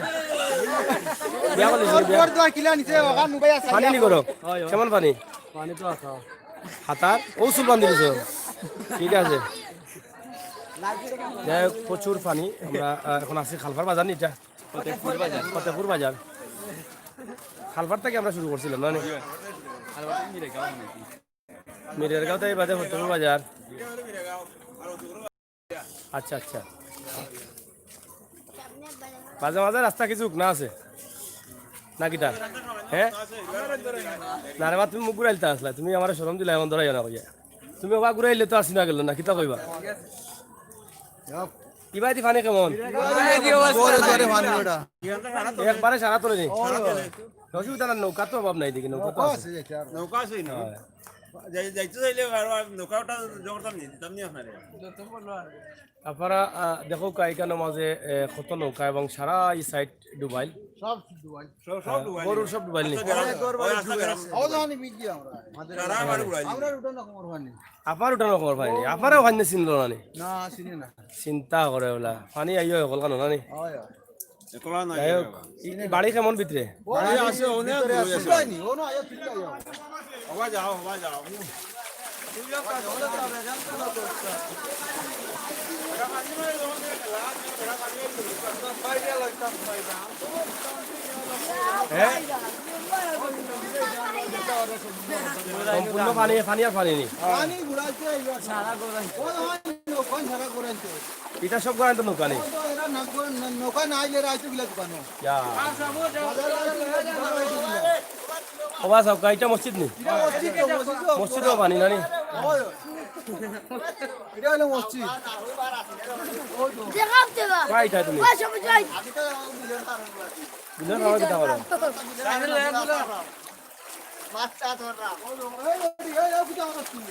বিয়া করলি, বিয়া। খর দোয়া কিলা নিছে, ওখান নুবাই আছে। পানি নি করো? হয়, হয়। কেমন পানি? পানি তো আছে। হাতার? ও চুল বান্ধি দিছো। ঠিক আছে। যাই হোক, প্রচুর পানি। আমরা, আহ, এখন আছি খালপার বাজার নি এটা? ফতেপুর বাজার। ফতেপুর বাজার। খালপার থাকি আমরা শুরু করছিলাম, না নি? খালপার থাকি মিরেরগাঁও নাকি? মিরেরগাঁও থাকি বাদে ফতেপুর বাজার। আচ্ছা, আচ্ছা। মাঝে মাঝে রাস্তা কিছু হুকনা আছে। না কিতা? হ্যাঁ? না রে বা, তুমি মুখ ঘুরাইলতা আসলা। তুমি আমারে শরম দিলা, এমন ধরাইও না কইয়া। তুমি ওবা ঘুরাইলে তো আসি না গেল না, কিতা কইবা? ইবাদি পানি কেমন? জোরে জোরে পানি ওটা। একবারে সারা তোলে নি? অসুবিধা না, নৌকা তো অভাব নাই দেখি, নৌকা তো নৌকা আছে। আছে, যাইতে আর। নৌকা আছে না? হ্যাঁ। যাই-, যাইতে চাইলে আর, আর নৌকা ওটা জোগাড় করতাম নি, দিতাম নি আপনারে। আপনারা, আহ, দেখো কাইকানো মাঝে, এ, কত নৌকা এবং সারা এই সাইড ডুবাইল। সব ডুবাইল। সব, সব হ্যাঁ, ডুবাইল। গরুর সব ডুবাইল নি? আচ্ছা, গেলাম। ওই আচ্ছা, গেলাম। ও জানি বিজি আমরা। সারা আমার ডুবাইল। আমরা উঠানো খবর পাইনি। আপনার উঠানো খবর পাইনি? আপনারাও পাইনি চিনলো না নি? না, চিনি না। চিন্তা করে ওলা। পানি আইও হকল কানো না নি? হয়, হয়। একলা নাই যাই হোক, বাবা। ই, ই বাড়ি কেমন ভিতরে? বাড়ি আছে, অনেক ভিতরে দূরে আছে। আছে। চিল্লাইনি, ও না, আইয়া চিল্লাই যাও। হবা যাও, হবা যাও। হ্যাঁ? সম্পূর্ণ পানি, পানি আর পানি নি? পানি ঘুরাইতে আইবা। সারা ঘুরাইতে। ওই হয়, ওখান সারা ঘুরাইতে। ইটা সব ঘুরাইতে নৌকা নি? ও তো এরা না ঘুরা-, না, নৌকা না আইলে এরা আইতে গেলে দোকানো। ইয়া। বাজার আইতে গেলে দোকানো আইতে গেলে। ও বাস, ইটা মসজিদ নি? ইটা মসজিদ তো, মসজিদ তো। মসজিদও পানি না নি? হয়। এটা হলো মসজিদ। দেখাও দেবা। কয়টা তুমি? ওই সব যাই। বুঝলে না, কিতা করো? বাচ্চা ধররা। এই, এই, এই, এই, কোথায় আছিস তুই?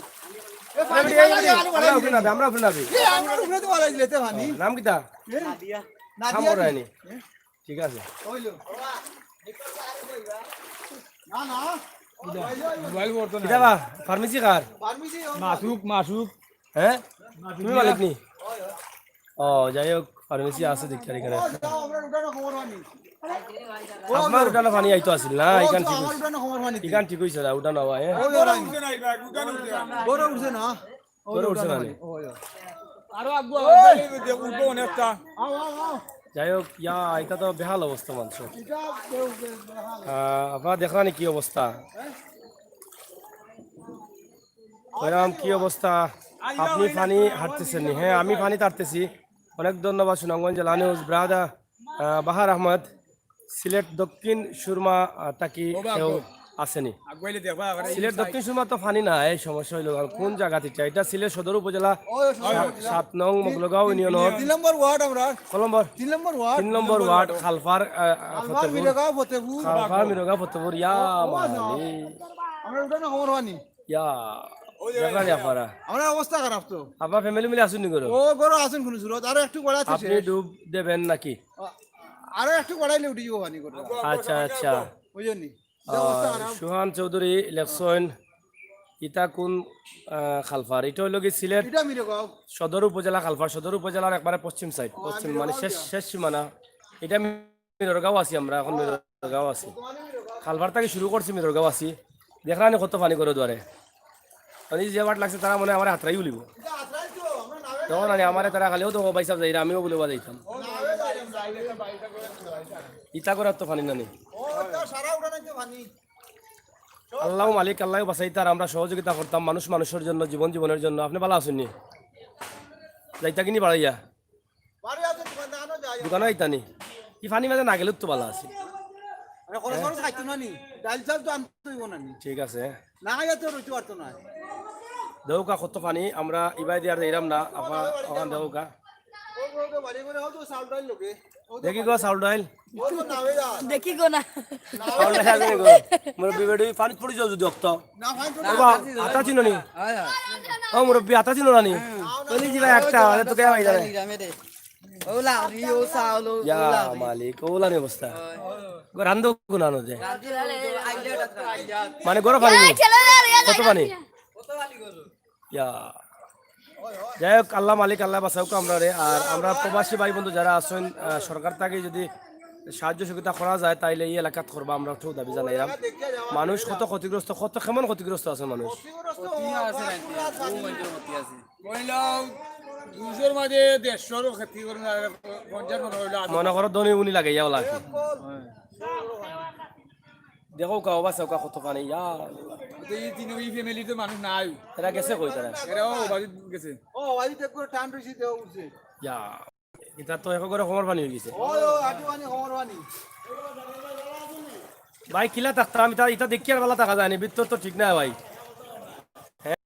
এ, আমরা উঠে না, আমরা উঠে না। এ, আমরা উপরে তো বাড়াই দিলে, তে পানি। নাম কিতা? না নাম দিয়া করায়নি। দি। ঠিক আছে। ওই লো। না, না। মোবাইল করতো না। কিতা বা? ফার্মেসি কার? ফার্মেসি, ও মাসুক, মাসুক। হ্যাঁ, তুমি মালিক নি? ও, যাই হোক, ফার্মেসি আছে দেখি আর এখানে। ও, যাও, আমরা উঠানো খবর পানি। আপনার উঠানো পানি আইতো আছিল না? ও, এখান যাও, ঠিক আমার হইছে। উঠানো খবর পানি। এখান ঠিক হইছে না, উঠানো হয়, হ্যাঁ? ওই ওরা উঠছে না, উঠবো অনেকটা। তোরে উঠছে না নি? আরো আগুয়া, উঠবো অনেকটা। আও, আও, আও। যাই হোক, ইয়া, এটা তো বেহাল অবস্থা মানুষ। এটা বেউ-, বেউ-, বেহাল। আহ, আপনারা দেখলেন কি অবস্থা? ওইরকম কি অবস্থা? আপনি পানি হাঁটতেছেন নি? হ্যাঁ, আমি পানি হাঁটতেছি। অনেক ধন্যবাদ সুনামগঞ্জ জেলা নিউজ ব্রাদার, আহ, বাহার আহমদ, সিলেট দক্ষিণ সুরমা, আহ, তাকি কেউ আসেনি। আগুয়াইলে দেখবা, আবার এই সিলেট দক্ষিণ সুরমা তো পানি না, এই সমস্যা হইলো। আর কোন জায়গা থেকে? এটা সিলেট সদর উপজেলা, ওই সদর সাত, উপজেলা। সাত নং মগলগাঁও ইউনিয়ন। তিন নম্বর ওয়ার্ড আমরা। কত নম্বর? তিন নম্বর ওয়ার্ড। তিন নম্বর ওয়ার্ড, খালফার, আহ, আমার ফতেপুর। মিরগাঁও ফতেপুর। খালফার মিরগাঁও ফতেপুর, ইয়া ও, না। মালি। আমরা উঠানো খবর পানি। ইয়া, দেখা যায় আপনারা। আমার অবস্থা খারাপ তো। আপনার ফ্যামিলি মিলে আসুন নি করো? ও, ঘরো আছেন কোনো সুরত। আরো একটু গড়া আছে আপনি শেষ। ডুব দেবেন নাকি? আরো একটু গড়াইলে উঠে যাবো পানি করে। আচ্ছা, আচ্ছা। বুঝলেন নি? আহ, সুহান চৌধুরী লেখছেন, ইটা কোন, আহ, খালফার? এটা হইলো কি সিলেট এটা মিরগাঁও। সদর উপজেলা খালফার, সদর উপজেলার একবারে পশ্চিম সাইড, পশ্চিম মানে শেষ, শেষ সীমানা। এটা মিররগাঁও আছি আমরা, এখন মিররগাঁও আছি। খালফার থেকে শুরু করছি মিররগাঁও আছি। দেখলানি কত পানি করে দুয়ারে। মানে যে বাট লাগছে তারা মনে হয় আমার হাতরাই উলিব। তখন আনি আমারে তারা খালিও তো ভাই সাহেব যাইরা, আমিও বলে যাইতাম। ইতা করার তো পানি নানি। ও, তা সারা উঠানো তো পানি। আল্লাহ মালিক, আল্লাহ বাঁচাইতার, আমরা সহযোগিতা করতাম মানুষ মানুষের জন্য, জীবন জীবনের জন্য। আপনি ভালো আছেন নি? যাইতা কিনি বাড়াইয়া? বাড়ি আছে দোকান দেখানো যায়। দোকানে যাইতা নি? কি পানি মাঝে না গেলে তো ভালো আছে। আরে খরচ খরচ খাইতো না নি? ডাইল চাল তো আনতে হইব না নি? ঠিক আছে। না খাইয়া তো রইতে পারতো না। দেউকা কত পানি, আমরা ইবাই দিয়ে আর যাইরাম না, আপা ওখান দেউকা। ও, ও, ও, বাড়ি করে হয়তো চাল ডাইল লোকে। ও তো দেখি গো চাউল ডাইল। ও তো নাওয়ে যা। দেখি গো না। চাউল ডাইল আছে গো। মুরব্বি বেটি পানি পড়ি যাও যদি অক্ত। না ভাই তো ও বা, আতা চিনো নি? ও মুরব্বি আতা চিনো না নি? বলি জি ভাই একটা, আরে তো কে ভাই জানে? ওলা, রিও সাউলো, ইয়া ওলা। মালিক, ওলা নি অবস্থা। গো রান্দো গুনানো দে। Idea, idea. মানে গরম পানি নি? খেলে কত পানি? ইয়া। যাই হোক, আল্লাহ মালিক, আল্লাহ বাঁচাউক আমরা রে। আর আমরা প্রবাসী ভাই বন্ধু যারা আছেন, আহ, সরকার থেকে যদি সাহায্য সুবিধা করা যায়, তাইলে এই এলাকাত করবা, আমরা একটু দাবি জানাইলাম। মানুষ কত ক্ষতিগ্রস্ত, কত কেমন ক্ষতিগ্রস্ত আছে মানুষ। ক্ষতি আছে নাকি? ও মধ্যে ক্ষতি আছে। মহিলা দুশোর মাঝে দেড়শোর ক্ষতি করে না, পঞ্চাশ মনে হইলো। মনে করো ধনী উনি লাগে ইয়া ওলা কি। দেখো কাও বা চৌকা কত পানি ইয়া। তো এই তিন, এই ফ্যামিলি তো মানুষ নাই। এরা গেছে কই তারা? এরাও বাড়ি গেছে। ও, ভাই তো করে টান রইছি দেওয়া উঠছে। ইয়া। এটা তো এক করে কমর পানি হয়ে গেছে। ও, ও, আটু পানি, কমর পানি। ভাই কিলা থাকতাম, এটা, এটা দেখি আর বেলা থাকা যায়নি, ভিতর তো ঠিক না ভাই। হ্যাঁ?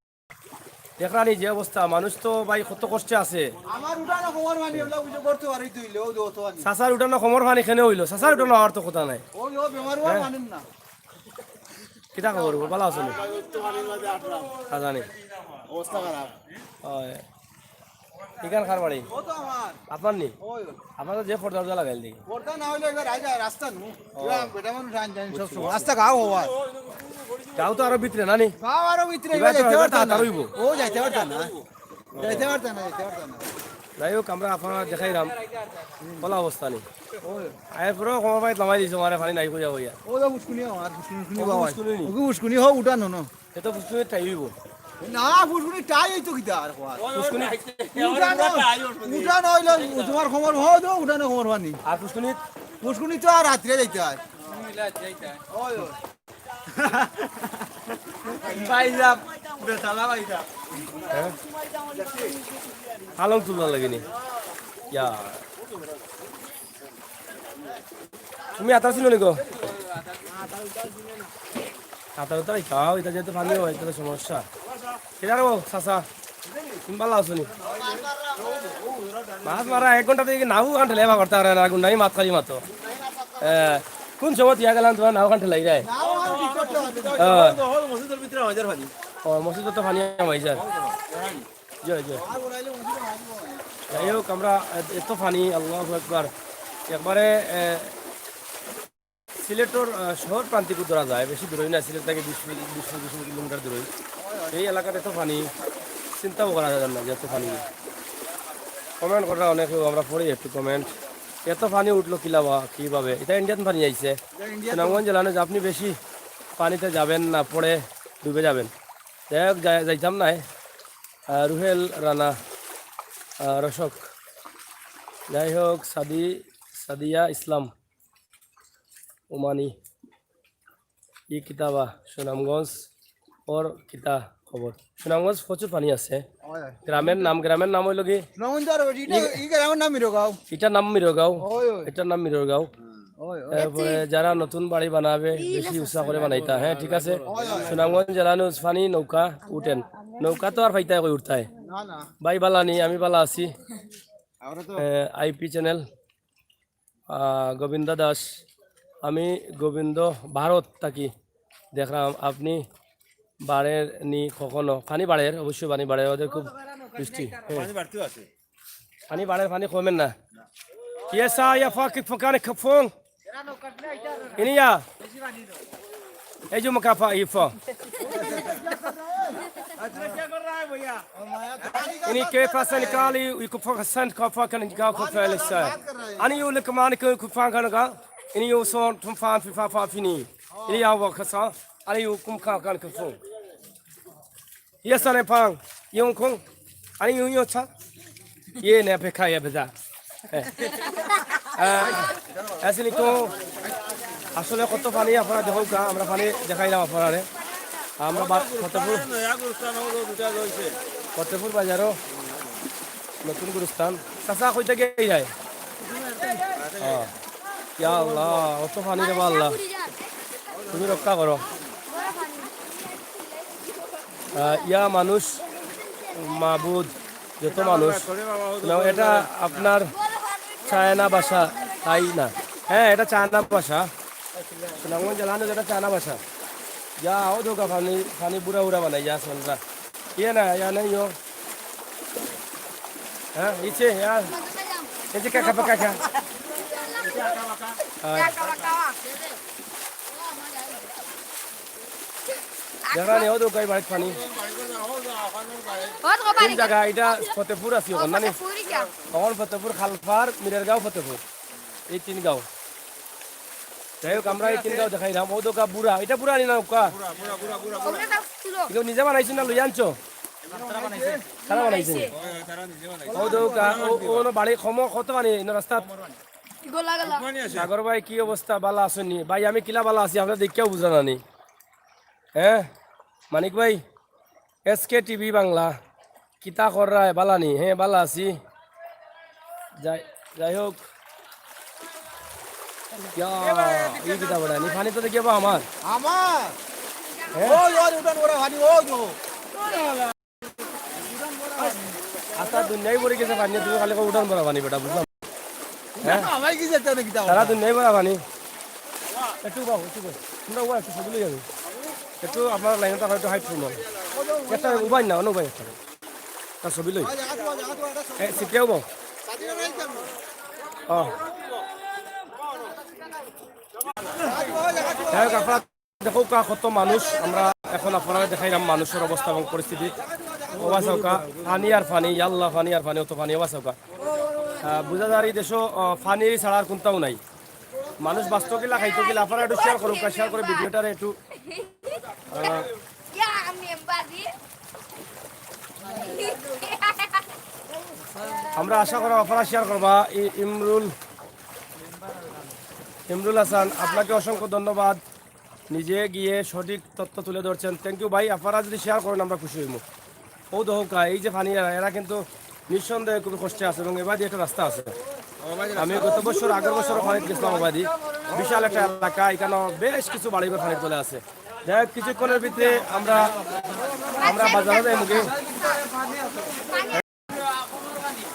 দেখলানি যে অবস্থা, মানুষ তো ভাই কত কষ্টে আছে। আমার উঠানো কমর পানি, ওগুলা বুঝে করতে পারি তুই, লেও দে অত পানি। চাচার উঠানো কমর পানি কেনে হইলো, চাচার উঠানো আর তো কথা নাই। ও, ও, বেমার হওয়ার পানির না। কিতা খবর, ভালো আছো নি? তা জানি। অবস্থা খারাপ। হয়। ইখান কার বাড়ি? ও তো আমার। আপনার নি? ওই। আপনার তো যে পর্দা উর্দা লাগাইল দেখি। পর্দা না হইলে এবার আইজ রাস্তা নু। এবার বেটা মানুষ আইন জানি সব সময়। রাস্তা গাও হওয়ার। গাও তো আরো ভিতরে না নি? গাও আরো ভিতরে এবার তো যাইতে এবার পারতাম না। তাড়াতাড়ি হইবো। ও যাইতে পারতাম না। যাইতে পারতাম না, যাইতে পারতাম না। যাই হোক, আমরা আপনারা দেখাইলাম খোলা অবস্থা নেই। ওই। আয়ের পরেও কমর পানি লামাই দিছে, মারে পানি নাই কইয়া কইয়া। ও তো ফুসকুনি আমার, ফুসকুনি, ফুসকুনি ও, বাবা। ফুসকুনি নি? ওকে ফুসকুনি হোক, উঠানো না। এ তো ফুসকুনি টাই হইব। না, ফুসকুনি টাই হইতো কিতা আর কওয়ার? ফুসকুনি উঠানো, উঠানো হইলো, তোমার কমর হওয়া তো, উঠানো কমর পানি। আর ফুসকুনি? ফুসকুনি তো আর রাত্রে যাইতে হয়। ওই, ওই। ভাই সাহেব, বেতালা ভাই সাহেব। হ্যাঁ? আলম তুলনা লাগেনি। ইয়া। তুমি আতা ছিল নি গো? আতা উতা খাও, এটা যেহেতু পানি হয়, এটা তো সমস্যা। এটা ও, চাচা। তুমি ভালা আছো নি? মাছ মারা এক ঘন্টা থাকি নাও খান ঠেলে করতে পারে না, গুন্ডাই মাত খালি মাতো। এ, কোন সময় দিয়া গেলাম তোমার নাও খান ঠেলাই যায়? ও, মসজিদর তো পানি আমার যায়। জয়, জয়। যাই হোক, আমরা এত পানি, আল্লাহু আকবার। একবারে, এ, সিলেটর, আহ, শহর প্রান্তিক ধরা যায়, বেশি দূরই না, সিলেট থাকি বিশ, বিশ, পঁচিশ কিলোমিটার দূরই। এই এলাকাত এত পানি, চিন্তাও করা যায় না যে এত পানি। Comment করা অনেকে, আমরা পড়ি একটু comment, এত পানি উঠলো কিলাবা, কিভাবে? এটা ইন্ডিয়াত পানি আইছে। সুনামগঞ্জ জেলা নয় যে আপনি বেশি পানিতে যাবেন না, পড়ে ডুবে যাবেন। যাই হোক, যাই-, যাইতাম না। আহ, রুহেল রানা, আহ, রসক, যাই হোক, সাদি-, সাদিয়া ইসলাম, ওমানি, ই কিতাবা সুনামগঞ্জ, ওর কিতা খবর? সুনামগঞ্জ প্রচুর পানি আছে। গ্রামের নাম, গ্রামের নাম হইল কি? সুনামগঞ্জ আর ওই ইটা, ই গ্রামের নাম মিরগাঁও। ইটার নাম মিরগাঁও। ওই, ওই। ইটার নাম মিরগাঁও। ওই, ওই। এরপরে যারা নতুন বাড়ি বানাবে, বেশি উঁচা করে বানাইতা, হ্যাঁ, ঠিক আছে? সুনামগঞ্জ জেলা নৌজ পানি নৌকা উঠেন। নৌকা তো আর পাইতায় কই উঠতায়। না, না। ভাই বালা নি, আমি বালা আছি। আমরা তো এ, আইপি চ্যানেল। আহ, গোবিন্দ দাস, আমি গোবিন্দ ভারত থাকি। দেখলাম আপনি বাড়ের নি কখনো? পানি বাড়ের, অবশ্যই পানি বাড়ের, ওদের খুব বৃষ্টি। হ্যাঁ। পানি বাড়তেও আছে। পানি বাড়ের, পানি কমের না। ইয়ে সা ইয়া ফা কি ফকানে খফং। ইনিয়া। এই যে মুকাফা Ifa. Ini ke pasan kali, iku pasan ka pakan ka ko felisa. Ani yu le kamani ke ku fan kan ga. Ini yu son tum fan fi fa fa fini. Ini ya wa kasa. Ani yu kum ka kan ka fo. Iya sane pang. Yung kong. Ani yu yo cha. Iye ne pe kaya beda. হ্যাঁ। আহ, আসলে তো আসলে কত পানি আপনারা দেখুন কা, আমরা পানি দেখাইলাম আপনারা। আমরা বা-, ফতেপুর, ফতেপুর বাজারও নতুন গুরুস্থান। চাচা কইতে গিয়ে যায়? হ্যাঁ। ইয়া আল্লাহ, অত পানি রে বা আল্লাহ। তুমি রক্ষা করো। আহ, ইয়া মানুষ, মাবুদ, যত মানুষ। না, এটা আপনার চায়না ভাষা, তাই না? হ্যাঁ, এটা চায়না ভাষা। সুনামগঞ্জ জেলা না, এটা চায়না ভাষা। যা, ও ধোকা পানি, পানি বুড়া বুড়া বানাই, যা, সোনরা। ইয়ে না, ইয়া নেই, ইয়ো। হ্যাঁ, ইচ্ছে, ইয়া। এই যে কাকা, কাকা। হ্যাঁ। দেখা নেই, ও তো কই বাড়িত পানি। কোন জাগা? এটা ফতেপুর আছি ওখান, না নি? ফতেপুর ইটা। ওখান ফতেপুর, খালপার, মিরেরগাঁও, ফতেপুর। এই তিন গাঁও। যাই হোক, আমরা এই তিন গাঁও দেখাইলাম। ও তো গা বুড়া। এটা বুড়া নি না নৌকা? ওগুলো তো ছিল। এগুলো নিজে বানাইছো না লই আনছো? তারা বানাইছে। ও তো গা, ও, ও বাড়ি কম কত পানি না রাস্তা? গলা গলা। সাগর ভাই, কি অবস্থা? বালা আছইন নি? ভাই, আমি কিলা বালা আছি, আপনারা দেখিয়াও বুঝা না নি। হ্যাঁ? মানিক ভাই, এসকে টিভি বাংলা, কিতা কররায়? বালা নি? হ্যাঁ, বালা আছি। যাই, যাই হোক। ইয়া, এই কিতা বড়া নি? পানি তো দেখিয়া বা আমার। আমার? হ্যাঁ? ওই, ওই, উঠান ওরা পানি, ওই তো। আচ্ছা, দুনিয়াই পড়ে গেছে পানি, তুমি খালি কও উঠান ভরা পানি বেটা, বুঝলাম। হ্যাঁ? আমার কি যেতে নাকি দাও? তারা দুনিয়াই ভরা পানি। একটু উবাও, একটু উবাও। তোমরা উবাও, একটু ছবি লই যাবে। একটু আপনার লাইনটা হয়তো হাইট ফুল। একটা উবাই না, অন্য উবাই একটা। তার ছবি লই। এ, সিটিয়া উবাও। ও। যাই হোক, আপনারা দেখো কা কত মানুষ, আমরা এখন আপনারা দেখাইলাম মানুষের অবস্থা এবং পরিস্থিতি। ওবা চাউকা, পানি আর পানি, ইয়াল্লা পানি আর পানি, অত পানি, ওবা চাউকা। আহ, বুঝা যার এই দেশো, আহ, পানি ছাড়া আর কোনটাও নাই। মানুষ বাঁচতো কিলা, খাইতো কিলা, আপনারা একটু শেয়ার করুন, শেয়ার করে ভিডিওটারে একটু, আহ, আমরা আশা করি আপনারা শেয়ার করবা। ই-, ইমরুল, ইমরুল হাসান, আপনাকে অসংখ্য ধন্যবাদ। নিজে গিয়ে সঠিক তথ্য তুলে ধরছেন। Thank you ভাই, আপনারা যদি শেয়ার করেন আমরা খুশি হইব। ও দহকা, এই যে পানি এরা, এরা কিন্তু নিঃসন্দেহে খুবই কষ্টে আছে এবং এবাদি একটা রাস্তা আছে। আমি গত বছর, আগের বছর ওখানে গেছিলাম, ওবাদি বিশাল একটা এলাকা, এখানে বেশ কিছু বাড়িঘর পানির তলে আছে। যাই হোক, কিছুক্ষণের ভিতরে আমরা আমরা বাজারো যাইমুগি।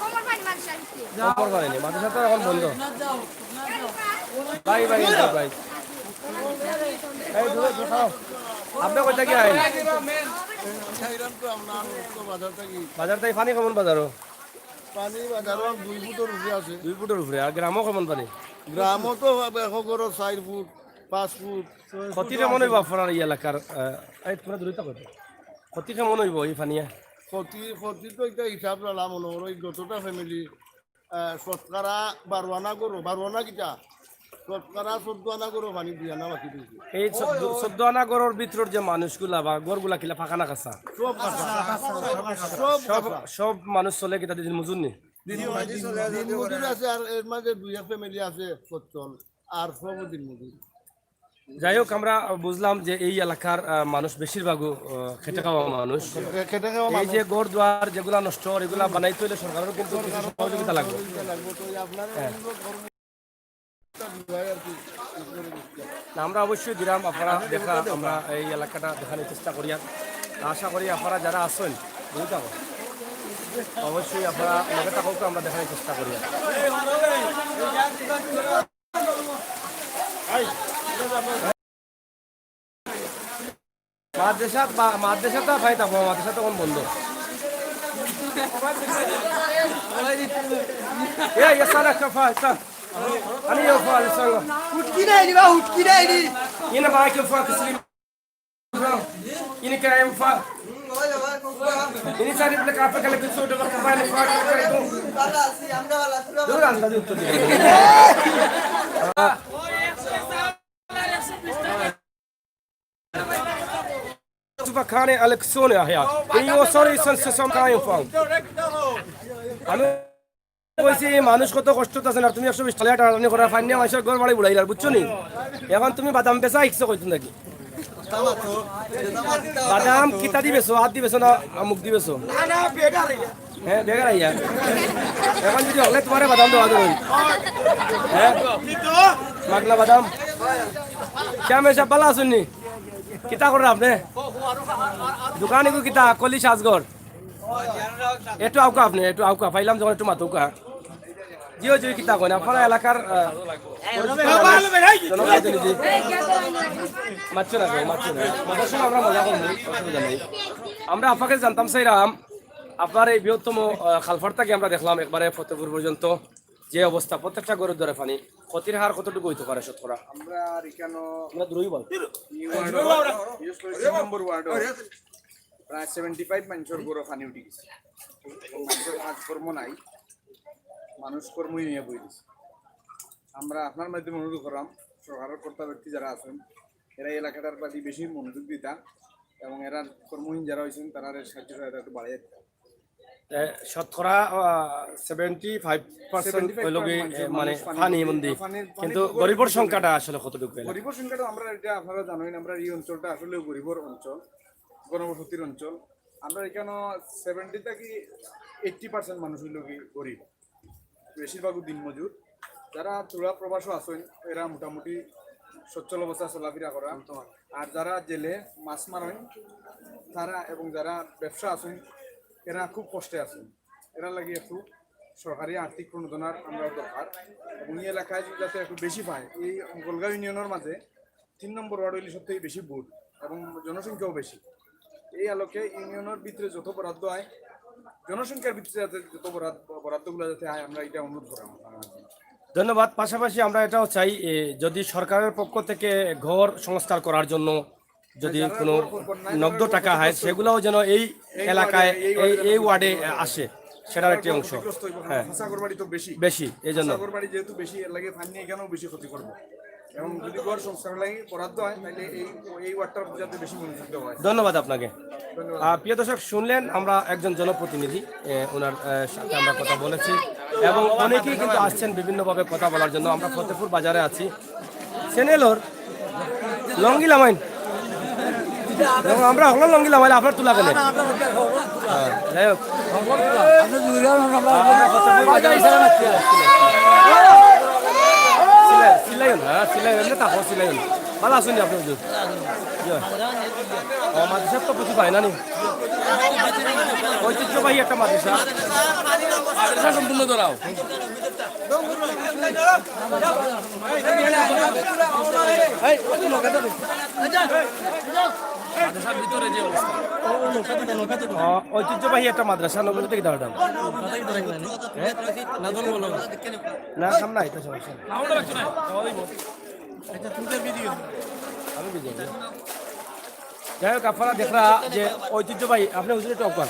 কমর পানি মাদ্রাসা ভিতরে। কমর পানি নি, মাদ্রাসা তো এখন বন্ধ। ভাই, ভাই, ভাই, ভাই। এই, দূরে, দূরে খাও। আপনি কই থাকি আইন? বাজার থাকি। বাজার থাকি পানি কেমন বাজারো? পানি বাজারো দুই ফুটর উপরে আছে। দুই ফুটর উপরে। আর গ্রামো কেমন পানি? গ্রামো তো এক ঘরো চাইর ফুট, পাঁচ ফুট। ক্ষতি কেমন অইবো আপনার এই এলাকার? আহ, এই, তোমরা দূরে থাকো তো। ক্ষতি কেমন অইবো এই পানিয়ে? ক্ষতি, ক্ষতি তো ইটা হিসাব রাখলাম, মনে করো, এই যতটা ফ্যামিলি, আহ, শতকরা বারো আনা গরু, বারো আনা কিতা? শতকরা চোদ্দ আনা গরু পানি দুই আনা বাকি রইছে। এই চোদ্দ, চোদ্দ আনা গরুর ভিতরর যে মানুষগুলা বা গরুগুলা কিলা পাকা না কাঁচা? সব কাঁচা। সব সব, কাঁচা। সব মানুষ চলে কিতা দিন মজুর নি? দিন মজুর আছে, আর এর মাঝে দুই এক ফ্যামিলি আছে সচ্ছল, আর সব দিন মজুর। যাই হোক, আমরা বুঝলাম যে এই এলাকার, আহ, মানুষ বেশিরভাগই, আহ, খেটে খাওয়া মানুষ। খে-, খেটে খাওয়া এই মানুষ। যে ঘর দুয়ার যেগুলা নষ্ট, এগুলা বানাইতে অইলে সরকারেরও কিন্তু কিছু সহযোগিতা লাগবে। সহযোগিতা লাগবে। তো এই আপনারা হ্যাঁ। অনুরোধ করুন। না, আমরা অবশ্যই দিলাম, আপনারা দেখা, আমরা এই এলাকাটা দেখানোর চেষ্টা করি। আর আশা করি আপনারা যারা আছেন, বুঝতে পারো, অবশ্যই আপনারা লগে থাকুক, আমরা দেখানোর চেষ্টা করি। মাদ্রাসা বা-, মাদ্রাসা তো ভাই থাকবো, মাদ্রাসা তখন বন্ধ। এই, ইয়া সালা, কাফা, ইসা। আমি ইয়া ফা, ইসা। হুটকি নাই নি বা, হুটকি নাই নি। ইনে ভাই কে ফা, কিসলি। ইনে কে এম ফা। ইনে সারি বলে কাফে গেলে কিছু ওটা করতে পারে না, ফা, ফা, ফা। দূর আন্দাজ উত্তর দিবে। Suba kane election ahya. Ini osori san sesam kain fang. আমি কইছি, এই মানুষ কত কষ্টত আছে না, তুমি একশো বিশ টাকা টানাটানি করার ফাইন নিয়া মানুষের ঘর বাড়ি বুড়াইলার, বুঝছো নি? এখন তুমি বাদাম বেচা শিখছো কইতো নাকি? বাদাম কিতা দি বেচো, হাত দি বেচো না মুখ দি বেচো? হ্যাঁ, বেকার আইয়া। এখন যদি হলে তোমারে বাদাম দেওয়া ধরুন। হ্যাঁ? মাগনা বাদাম। কিতা মেশা ভালা আছইন নি? কিতা কররা আপনে? দোকান ইগু কিতা? কলি সাজঘর। একটু আউকা আপনে, একটু আউকা। পাইলাম যখন একটু মাতউকা। জিও, জিও, কিতা কইন? আপনারা এলাকার, আহ, পরিচিত মানুষ, জনপ্রতিনিধি। মাতছো না কেউ, মাতছো না। মাতার সময় আমরা মজা করমু, অসুবিধা নাই। আমরা আফাকে জানতাম চাইরাম, আপনার এই বৃহত্তম, আহ, খালপাড় থাকি আমরা দেখলাম একবারে ফতেপুর পর্যন্ত যে অবস্থা, প্রত্যেকটা ঘরর দুয়ারে পানি। ক্ষতির হার কতটুকু অইতো পারে শতকরা? আমরা আর এখানো আমরা দূরই বল। এই ওয়ার্ড, বিশেষ করে তিন নম্বর ওয়ার্ড, প্রায় seventy five মানুষর ঘরো পানি উঠি গেছে। এবং মানুষর কাজকর্ম নাই, মানুষ কর্মহীন অইয়া বই দিছে। আমরা আপনার মাধ্যমে অনুরোধ করলাম, সরকারের কর্তা ব্যক্তি যারা আছেন, এরা এই এলাকাটার প্রতি বেশি মনোযোগ দিতা এবং এরা কর্মহীন যারা হইছেন, তারা সাহায্য সহায়তা একটু বাড়াইয়া দিতা। এ, শতকরা, আহ, seventy five percent হইল কি, মানুষ, এ, মানে, মানুষ পানি পানি মন্দি। পানির, পানির কিন্তু গরিবর সংখ্যাটা আসলে কতটুকু এলাকা? গরিবর সংখ্যাটা আমরা, এটা আপনারা জানেন, আমরা এই অঞ্চলটা আসলে গরিবর অঞ্চল, ঘনবসতির অঞ্চল। আমরা এখানে seventy থাকি eighty percent মানুষ হইল কি গরিব, বেশিরভাগই দিনমজুর। যারা চুড়া প্রবাসও আছেন, এরা মোটামুটি সচ্ছল অবস্থা চলাফেরা করা। আর যারা জেলে মাছ মারেন, তারা এবং যারা ব্যবসা আছেন, এরা খুব কষ্টে আছেন। এরা লাগি একটু সরকারি আর্থিক প্রণোদনার আমরা দরকার এবং এই এলাকায় যাতে একটু বেশি পায়। এই গোলগাঁও ইউনিয়নের মাঝে তিন নম্বর ওয়ার্ড হইলে সব থেকে বেশি ভোট এবং জনসংখ্যাও বেশি। এই আলোকে ইউনিয়নের ভিতরে যত বরাদ্দ হয়, জনসংখ্যার ভিতরে যাতে যত বরাদ্দ, বরাদ্দগুলো যাতে হয়, আমরা এটা অনুরোধ করাম। ধন্যবাদ। পাশাপাশি আমরা এটাও চাই, এ, যদি সরকারের পক্ষ থেকে ঘর সংস্কার করার জন্য যদি কোনো নগদ টাকা হয়, সেগুলোও যেন এই এলাকায়, এই, এই ওয়ার্ডে আসে, সেটার একটি অংশ। হ্যাঁ। হাসাগর বাড়ি তো বেশি। বেশি, এই জন্য। হাসাগর বাড়ি যেহেতু বেশি, এর লাগে পানি এখানেও বেশি ক্ষতি করবো। এবং যদি ঘর সংস্কার লাগে বরাদ্দ হয়, তাহলে এই, এই ওয়ার্ডটার যাতে বেশি মনোযোগ দেওয়া হয়। ধন্যবাদ আপনাকে। ধন্যবাদ। আহ, প্রিয় দর্শক, শুনলেন আমরা একজন জনপ্রতিনিধি, এ, ওনার, আহ, সাথে আমরা কথা বলেছি এবং অনেকেই কিন্তু আসছেন বিভিন্নভাবে কথা বলার জন্য। আমরা ফতেপুর বাজারে আছি। চেনেলর লঙ্গি লামাইন। এবং আমরা হকল লঙ্গি লামাইলে আপনার তুলা কেনে? হ্যাঁ, যাই হোক। সিলাই, সিলাই হন, হ্যাঁ, সিলাই হন, তা হো সিলাই হন। ভালা আছইন নি আপনি, হুজুর? জি। ও, মাদ্রাসাত তো পুথি পায় না নি? ঐতিহ্যবাহী একটা মাদ্রাসা। মাদ্রাসা সম্পূর্ণ ধরাও। এই, মাদ্রাসার ভিতরে যে অবস্থা। অ, ঐতিহ্যবাহী একটা মাদ্রাসা, নবীর থেকে দাঁড়ান। না, সামনে আইতে সমস্যা নেই। আমি বুঝি। যাই হোক, আপনারা দেখরা যে ঐতিহ্যবাহী, আপনি হুজুরে টপকান।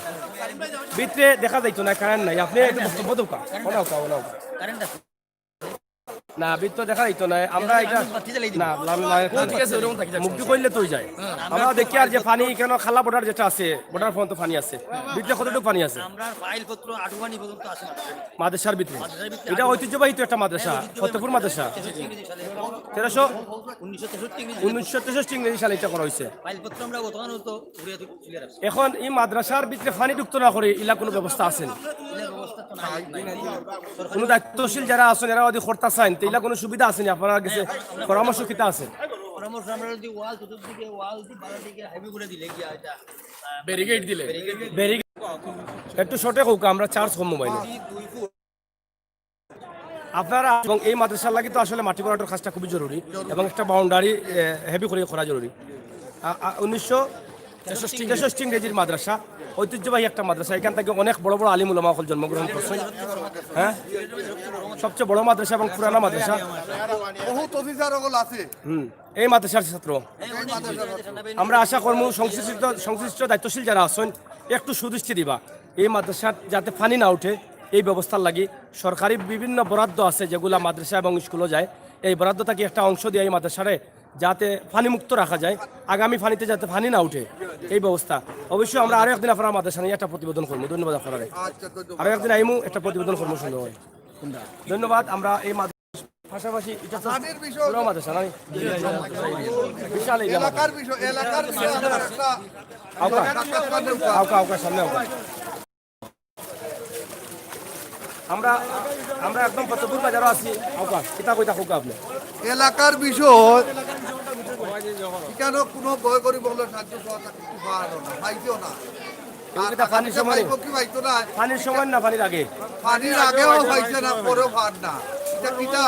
ভিতরে দেখা যাইতো না, কারেন্ট নাই। আপনি একটু বক্তব্য দেউকা। ওনাও কা, ওনাও কা। না, ভিতরে দেখা যাইতো না। আমরা এটা না, লাল লাল ও, ঠিক আছে, ওরকম থাকি, মুক্তি করলে তো যায়। আমরা দেখি আর যে পানি কেন খালা বর্ডার যেটা আছে, বর্ডার পর্যন্ত পানি আছে। ভিতরে কতটুকু পানি আছে? আমরা ফাইল পত্র আটুয়ানি পর্যন্ত আছে না। মাদ্রাসার ভিতরে। মাদ্রাসার ভিতরে এটা আটুয়ানি। ঐতিহ্যবাহী তো একটা মাদ্রাসা, হ্যাঁ, ফতেপুর মাদ্রাসা। তেরোশো ইংরেজি সালে। তেরোশো? উনিশশো তেষট্টি ইংরেজি সালে। উনিশশো তেষট্টি ইংরেজি সালে এটা করা হয়েছে। ফাইল পত্র আমরা বর্তমানে তো ঘুরে তুলে রাখছি। এখন এই মাদ্রাসার ভিতরে পানি ঢুকতো না করে ইলা কোনো ব্যবস্থা আছে নি? কোনো দায়িত্বশীল যারা আছেন, এরা যদি করতা চাইন, তো ইলা কোনো সুবিধা আছে নি? আপনার কাছে পরামর্শ কিতা আছে? পরামর্শ আমরা যদি ওয়াল চতুর্দিকে, ওয়াল বারো দিকে হাইওয়ে করে দিলে কি হয় এটা? ব্যারিকেড দিলে। ব্যারিকেড। একটু শর্টে হোক, আমরা চার্জ কম মোবাইলে। আপনারা এবং এই মাদ্রাসার লাগি তো আসলে মাটি ভরাটর কাজটা খুবই জরুরি এবং একটা বাউন্ডারি হেভি করে করা জরুরি। আ, আ, উনিশশো তেষট্টি ইংরেজির মাদ্রাসা, ঐতিহ্যবাহী একটা মাদ্রাসা। এখান থেকে অনেক বড় বড় আলিম উলামা অকল জন্মগ্রহণ করছেন। হ্যাঁ, সবচেয়ে বড় মাদ্রাসা এবং পুরানা মাদ্রাসা। বহুত অফিসার অকল আছে। হুম, এই মাদ্রাসার ছাত্র। এই মাদ্রাসার ছাত্র। আমরা আশা করমু সংশ্লিষ্ট, সংশ্লিষ্ট দায়িত্বশীল যারা আছেন, একটু সুদৃষ্টি দিবা এই মাদ্রাসার, যাতে পানি না উঠে। এই ব্যবস্থার লাগি সরকারি বিভিন্ন বরাদ্দ আছে, যেগুলা মাদ্রাসা এবং স্কুলো যায়। এই বরাদ্দ থাকি একটা অংশ দিয়া এই মাদ্রাসারে যাতে পানি মুক্ত রাখা যায়, আগামী পানিতে যাতে পানি না উঠে, এই ব্যবস্থা। অবশ্যই আমরা আরো একদিন আপনারা মাদ্রাসা নিয়ে একটা প্রতিবেদন করবো। ধন্যবাদ আপনারা। আচ্ছা, ধন্যবাদ। আরো একদিন আইমু, একটা প্রতিবেদন করবো সুন্দর হয়। ধন্যবাদ। আমরা এই মাদ্রাসা পাশাপাশি এটা তো পানির বিষয়। পুরো মাদ্রাসা, নানি? বিশাল এই যে মাদ্রাসা। এলাকার বিষয়, এলাকার বিষয় আমরা একটা আউকা। আউকা, আউকা, সামনে আউকা। আমরা, আমরা একদম ফতেপুর বাজারো আছি। আউকা, কিতা কইতা কউকা আপনি? এলাকার বিষয়, এখানে কোনো ভয় করি বলে সাহায্য সহযোগিতা কিছু পাওয়া না, পাইছেও না। আর কিতা পানির সময়? পাইব কি পাইতো না? পানির সময় না পানির আগে? পানির আগেও পাইছে না, পরেও পার না। এটা কিতা?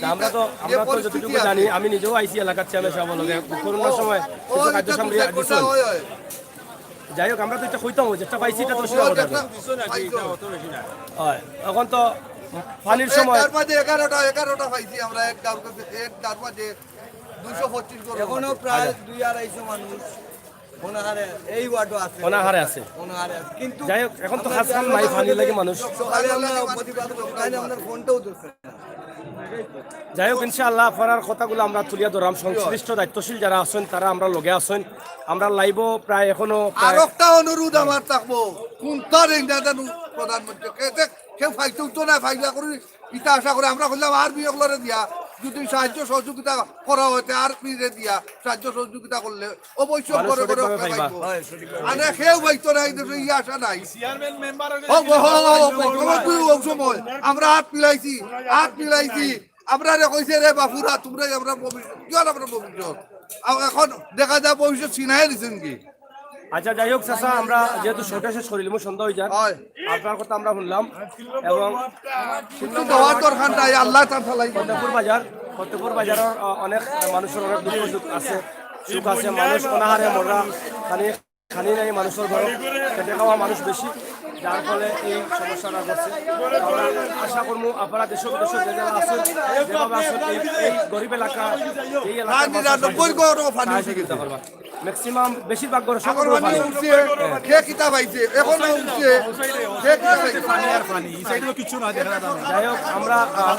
তা আমরা তো, যে আমরা তো পরিস্থিতি যতটুকু আছে। জানি, আমি নিজেও আইছি এলাকার চেয়ারম্যান সাহেব লগে, করোনার সময় ও, কিছু খাদ্য এটা সামগ্রী বুঝে দিছেন। কোনটা হয়, হয়। যাই হোক, আমরা তো এটা কইতাম, যেটা পাইছি, এটা তো ও, অস্বীকার করা যেটা যাবে না। পাইছো না, কি, এটা অত বেশি না। হয়, এখন তো পানির এই সময় তার মাঝে এগারোটা, এগারোটা পাইছি আমরা, এক ডার কাছে, এক ডার মাঝে দুইশো পঁচিশ গরু এখনো আছে। প্রায় আচ্ছা। দুই আড়াইশো মানুষ অনাহারে এই ওয়ার্ডও আছে। অনাহারে আছে। অনাহারে আছে। কিন্তু যাই হোক, এখন তো আমরা খাস খান নাই, পানির লাগি মানুষ। সকালে আমরা প্রতিবাদ করতে পারি, আপনার ফোনটাও ধরছে না। যাই হোক, ইনশাআল্লাহ, আপনার কথাগুলো আমরা তুলিয়া ধরলাম। সংশ্লিষ্ট দায়িত্বশীল যারা আছেন, তারা আমরা লগে আছেন। আমরা লাইভও প্রায় এখনো প্রায় আরোকটা অনুরোধ আমার থাকবো, কোনটার এই না জানো প্রধানমন্ত্রী, কেউ, কেউ ফাইতে উঠতো না, ফাইলা করি ইতা আশা করে আমরা কইলাম আর্মি অকলরে দিয়া যদি সাহায্য সহযোগিতা করা হয়, তে আর্মিরে দিয়া সাহায্য সহযোগিতা করলে অবশ্যই মানুষ করে সঠিকভাবে পাইবা। পাইবো। আরে কেউ পাইতো না, এই দেশে ই আশা নাই। চেয়ারম্যান মেম্বার ও, ও, ও, ও, ও, ও সময় আমরা হাত মিলাইছি, হাত মিলাইছি। আমরারে কইছে, "রে বাপুরা, তোমরাই আমরা ভবিষ্যৎ।" কি আর আমরা ভবিষ্যৎ? আ, এখন দেখা যায় ভবিষ্যৎ ছিনাই দিছেন কি? আচ্ছা, যাই হোক, চাচা, আমরা যেহেতু শর্টে শেষ করিলাম, সন্ধ্যা হয়ে যার। হয়। আপনার কথা আমরা শুনলাম এবং কিছু দেওয়ার দরকার নাই, আল্লাহ তার ফালাই। ফতেপুর বাজার, ফতেপুর বাজারের, আহ, অনেক মানুষের অনেক দুঃখ সুখ আছে, সুখ আছে, মানুষ অনাহারে মরা, খানি, খানি নাই মানুষের ঘর, খেটে খাওয়া মানুষ বেশি, যার ফলে এই সমস্যাটা ঘটছে। আমরা আশা করবো আপনারা দেশ বিদেশে যে যারা আছেন, যেভাবে আছেন, এই, এই গরিব এলাকা, এই এলাকার মানুষের নিরানব্বই ঘরও পানি উঠে গেছে। ম্যাক্সিমাম, বেশিরভাগ ঘর, সকল আগর ঘর পানি পানি। উঠছে, কে কিতা পাইছে, এখনো উঠছে, কে কিতা পাইছে। পানি আর পানি, এই সাইডে তো কিচ্ছু না দেখা যায়। যাই হোক, আমরা, আহ,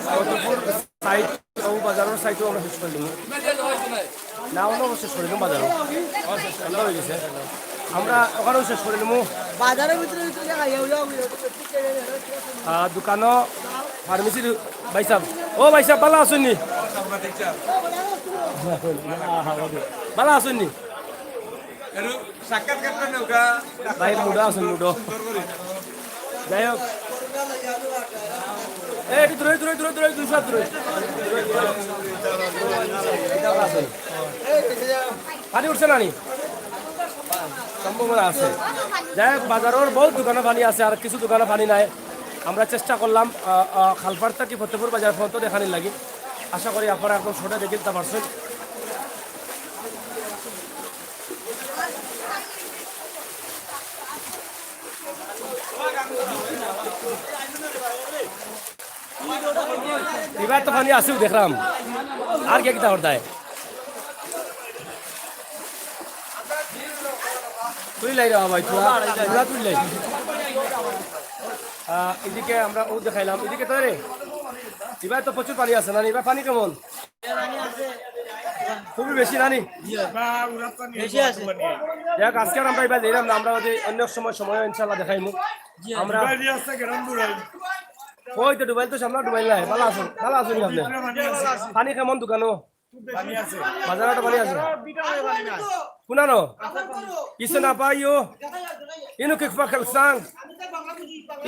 ফতেপুর সাইড, ও বাজারের সাইডও আমরা শেষ করে দিলাম। না, অন্য শেষ করে দিলাম বাজারও। ঠান্ডা হয়ে গেছে। আমরা ওখানেও শেষ করে দিলাম। বাজারের ভিতরে ভিতরে দেখা যাবে, যাবে। আহ, দোকানও ফার্মেসির ভাই সাহেব। ও ভাই সাহেব, ভালা আছইন নি? ভালা আছইন নি? ভাই মুডো আছইন, মুডো। যাই হোক। এই, একটু দূরে, দূরে, দূরে, দূরে, দুইশো দূরে। ভালা আছইন। পানি উঠছে না নি? সম্ভাবনা আছে। যাই হোক, বাজারর বউত দোকানো পানি আছে, আর কিছু দোকানো পানি নাই। আমরা চেষ্টা করলাম, আহ, আহ, খালপাড় থাকি ফতেপুর বাজার পর্যন্ত দেখানির লাগি। আশা করি আপনারা একদম শর্টে দেখিতা পারছইন। ইবার তো পানি আছেউ দেখরাম, আর কে কিতা করতায়? তুই লাই রে বাবা, তুই তুই লাই। আহ, এদিকে আমরা ও দেখাইলাম, এদিকে তো রে, ইবার তো প্রচুর পানি আছে না? ইবার পানি কেমন? খুবই বেশি না নি? বেশি আছে। যাক, আজকে আর আমরা ইবার যাইলাম না, আমরা ওই অন্য সময়, সময় ইনশাল্লাহ দেখাইমু। আমরা ওই তো ডুবাইল তো সামনে, ডুবাইল নাই। ভালা আছইন, ভালা আছইন আপনি? পানি কেমন দোকানো? বাজারো তো পানি আছে। কুনানো? ইসে না পাইও। ইনো কি খোয়া খেল সাং?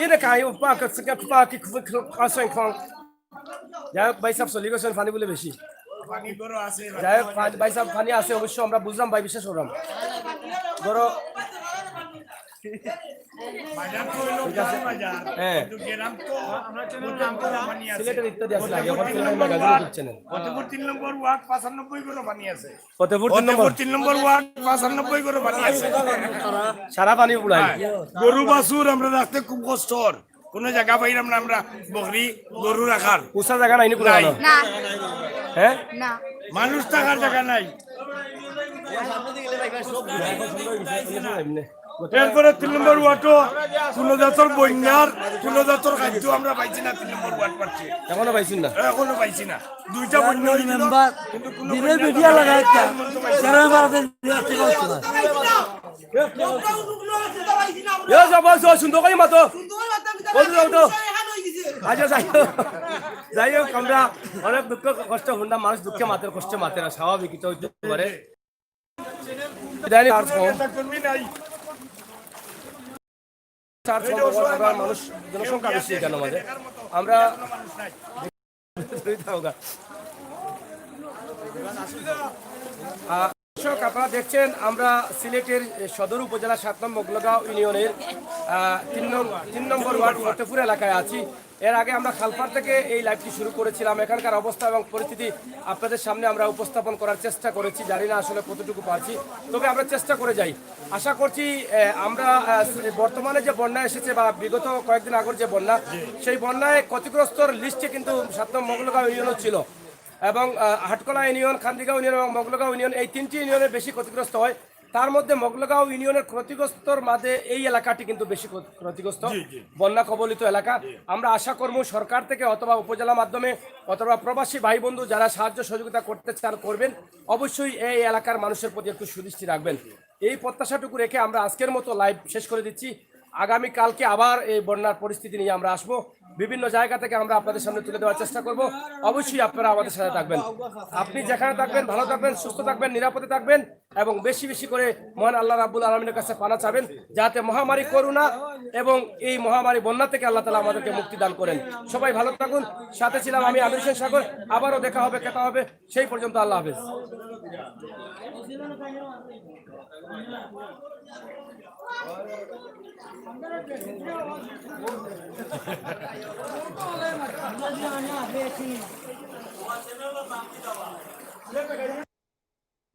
ইনো কাইও পা খেল সাং, পা কি খোয়া খেল সাং খাং? যাই হোক, ভাই সাহেব চলি গেছেন, পানি বুলে বেশি। যাই হোক, ভাই সাহেব, পানি আছে অবশ্য, আমরা বুঝলাম ভাই, বিশ্বাস করলাম। ধরো, বাজার তো হইলো ঠিক আছে। বাজার, হ্যাঁ। কিন্তু গ্রাম তো, সিলেটের ইত্যাদি আছে, আগে এখন সিলেটের ম্যাগাজিন ঢুকছে না। ফতেপুর তিন নম্বর ওয়ার্ড পঁচানব্বই ঘরো পানি আছে। ফতেপুর তিন নম্বর? ফতেপুর তিন নম্বর ওয়ার্ড পঁচানব্বই ঘরো পানি আছে। সারা পানি উড়াই। হ্যাঁ। গরু বাছুর আমরা রাখতে খুব কষ্ট অর। কোনো জাগা পাইলাম না আমরা বকরি, গরু রাখার। উষা জাগা নাই নি কোনো নাই। না। হ্যাঁ? না। মানুষ থাকার জাগা নাই। এরপরে তিন নম্বর ওয়ার্ডও কোনো জাতর বন্যার, কোনো জাতর খাদ্য আমরা পাইছি না তিন নম্বর ওয়ার্ড পাচ্ছি। এখনো পাইছেন না? এখনো পাইছি না। দুইটা বন্যা হয়েছিল, মেম্বার কিন্তু কোনো দিনে বন্যা মিডিয়া লাগায় একটা, পাইছি না। এ, যাও, যাও, যাও, সুন্দর করি মাতো। বলতে যাও তো। আচ্ছা, যাই হোক। যাই হোক, আমরা অনেক দুঃখ কষ্ট হুনলাম, মানুষ দুঃখে মাতের, কষ্টে মাতের, আর স্বাভাবিক, এটা হইতে পারে। ইদানিং চার্জ কম। চার্জ কম, আমরা মানুষ, জনসংখ্যা বেশি এখানে আমাদের। আমরা আহ, দর্শক, আপনারা দেখছেন, আমরা সিলেটের সদর উপজেলা সাত নং মগলগাঁও ইউনিয়নের, আহ, তিন নং, তিন নম্বর ওয়ার্ড ফতেপুর এলাকায় আছি। এর আগে আমরা খালপাড় থেকে এই লাইভটি শুরু করেছিলাম। এখানকার অবস্থা এবং পরিস্থিতি আপনাদের সামনে আমরা উপস্থাপন করার চেষ্টা করেছি, জানি না আসলে কতটুকু পারছি, তবে আমরা চেষ্টা করে যাই। আশা করছি, আহ, আমরা, আহ, বর্তমানে যে বন্যা এসেছে বা বিগত কয়েকদিন আগের যে বন্যা, সেই বন্যায় ক্ষতিগ্রস্তর লিস্টে কিন্তু সাত নং মগলগাঁও ইউনিয়নও ছিল। এবং, আহ, হাটখোলা ইউনিয়ন, খান্দিগাঁও ইউনিয়ন এবং মগলগাঁও ইউনিয়ন, এই তিনটি ইউনিয়নে বেশি ক্ষতিগ্রস্ত হয়। তার মধ্যে মগলগাঁও ইউনিয়নের ক্ষতিগ্রস্তর মাঝে এই এলাকাটি কিন্তু বেশি ক্ষত-, ক্ষতিগ্রস্ত, জি, জি। বন্যা কবলিত এলাকা। জি। আমরা আশা করব সরকার থেকে অথবা উপজেলা মাধ্যমে অথবা প্রবাসী ভাই বন্ধু যারা সাহায্য সহযোগিতা করতে চান, করবেন, অবশ্যই এই এলাকার মানুষের প্রতি একটু সুদৃষ্টি রাখবেন। এই প্রত্যাশাটুকু রেখে আমরা আজকের মতো লাইভ শেষ করে দিচ্ছি। আগামী কালকে আবার এই বন্যার পরিস্থিতি নিয়ে আমরা আসবো, বিভিন্ন জায়গা থেকে আমরা আপনাদের সামনে তুলে দেওয়ার চেষ্টা করব। অবশ্যই আপনারা আমাদের সাথে থাকবেন। আপনি যেখানে থাকবেন, ভালো থাকবেন, সুস্থ থাকবেন, নিরাপদে থাকবেন এবং বেশি বেশি করে মহান আল্লাহ রাব্বুল আলামিনের কাছে পানা চাবেন, যাতে মহামারী করোনা এবং এই মহামারী বন্যা থেকে আল্লাহ তাআলা আমাদেরকে মুক্তি দান করেন। সবাই ভালো থাকুন। সাথে ছিলাম আমি আমির হোসেন সাগর। আবারও দেখা হবে, কথা হবে। সেই পর্যন্ত আল্লাহ হাফেজ।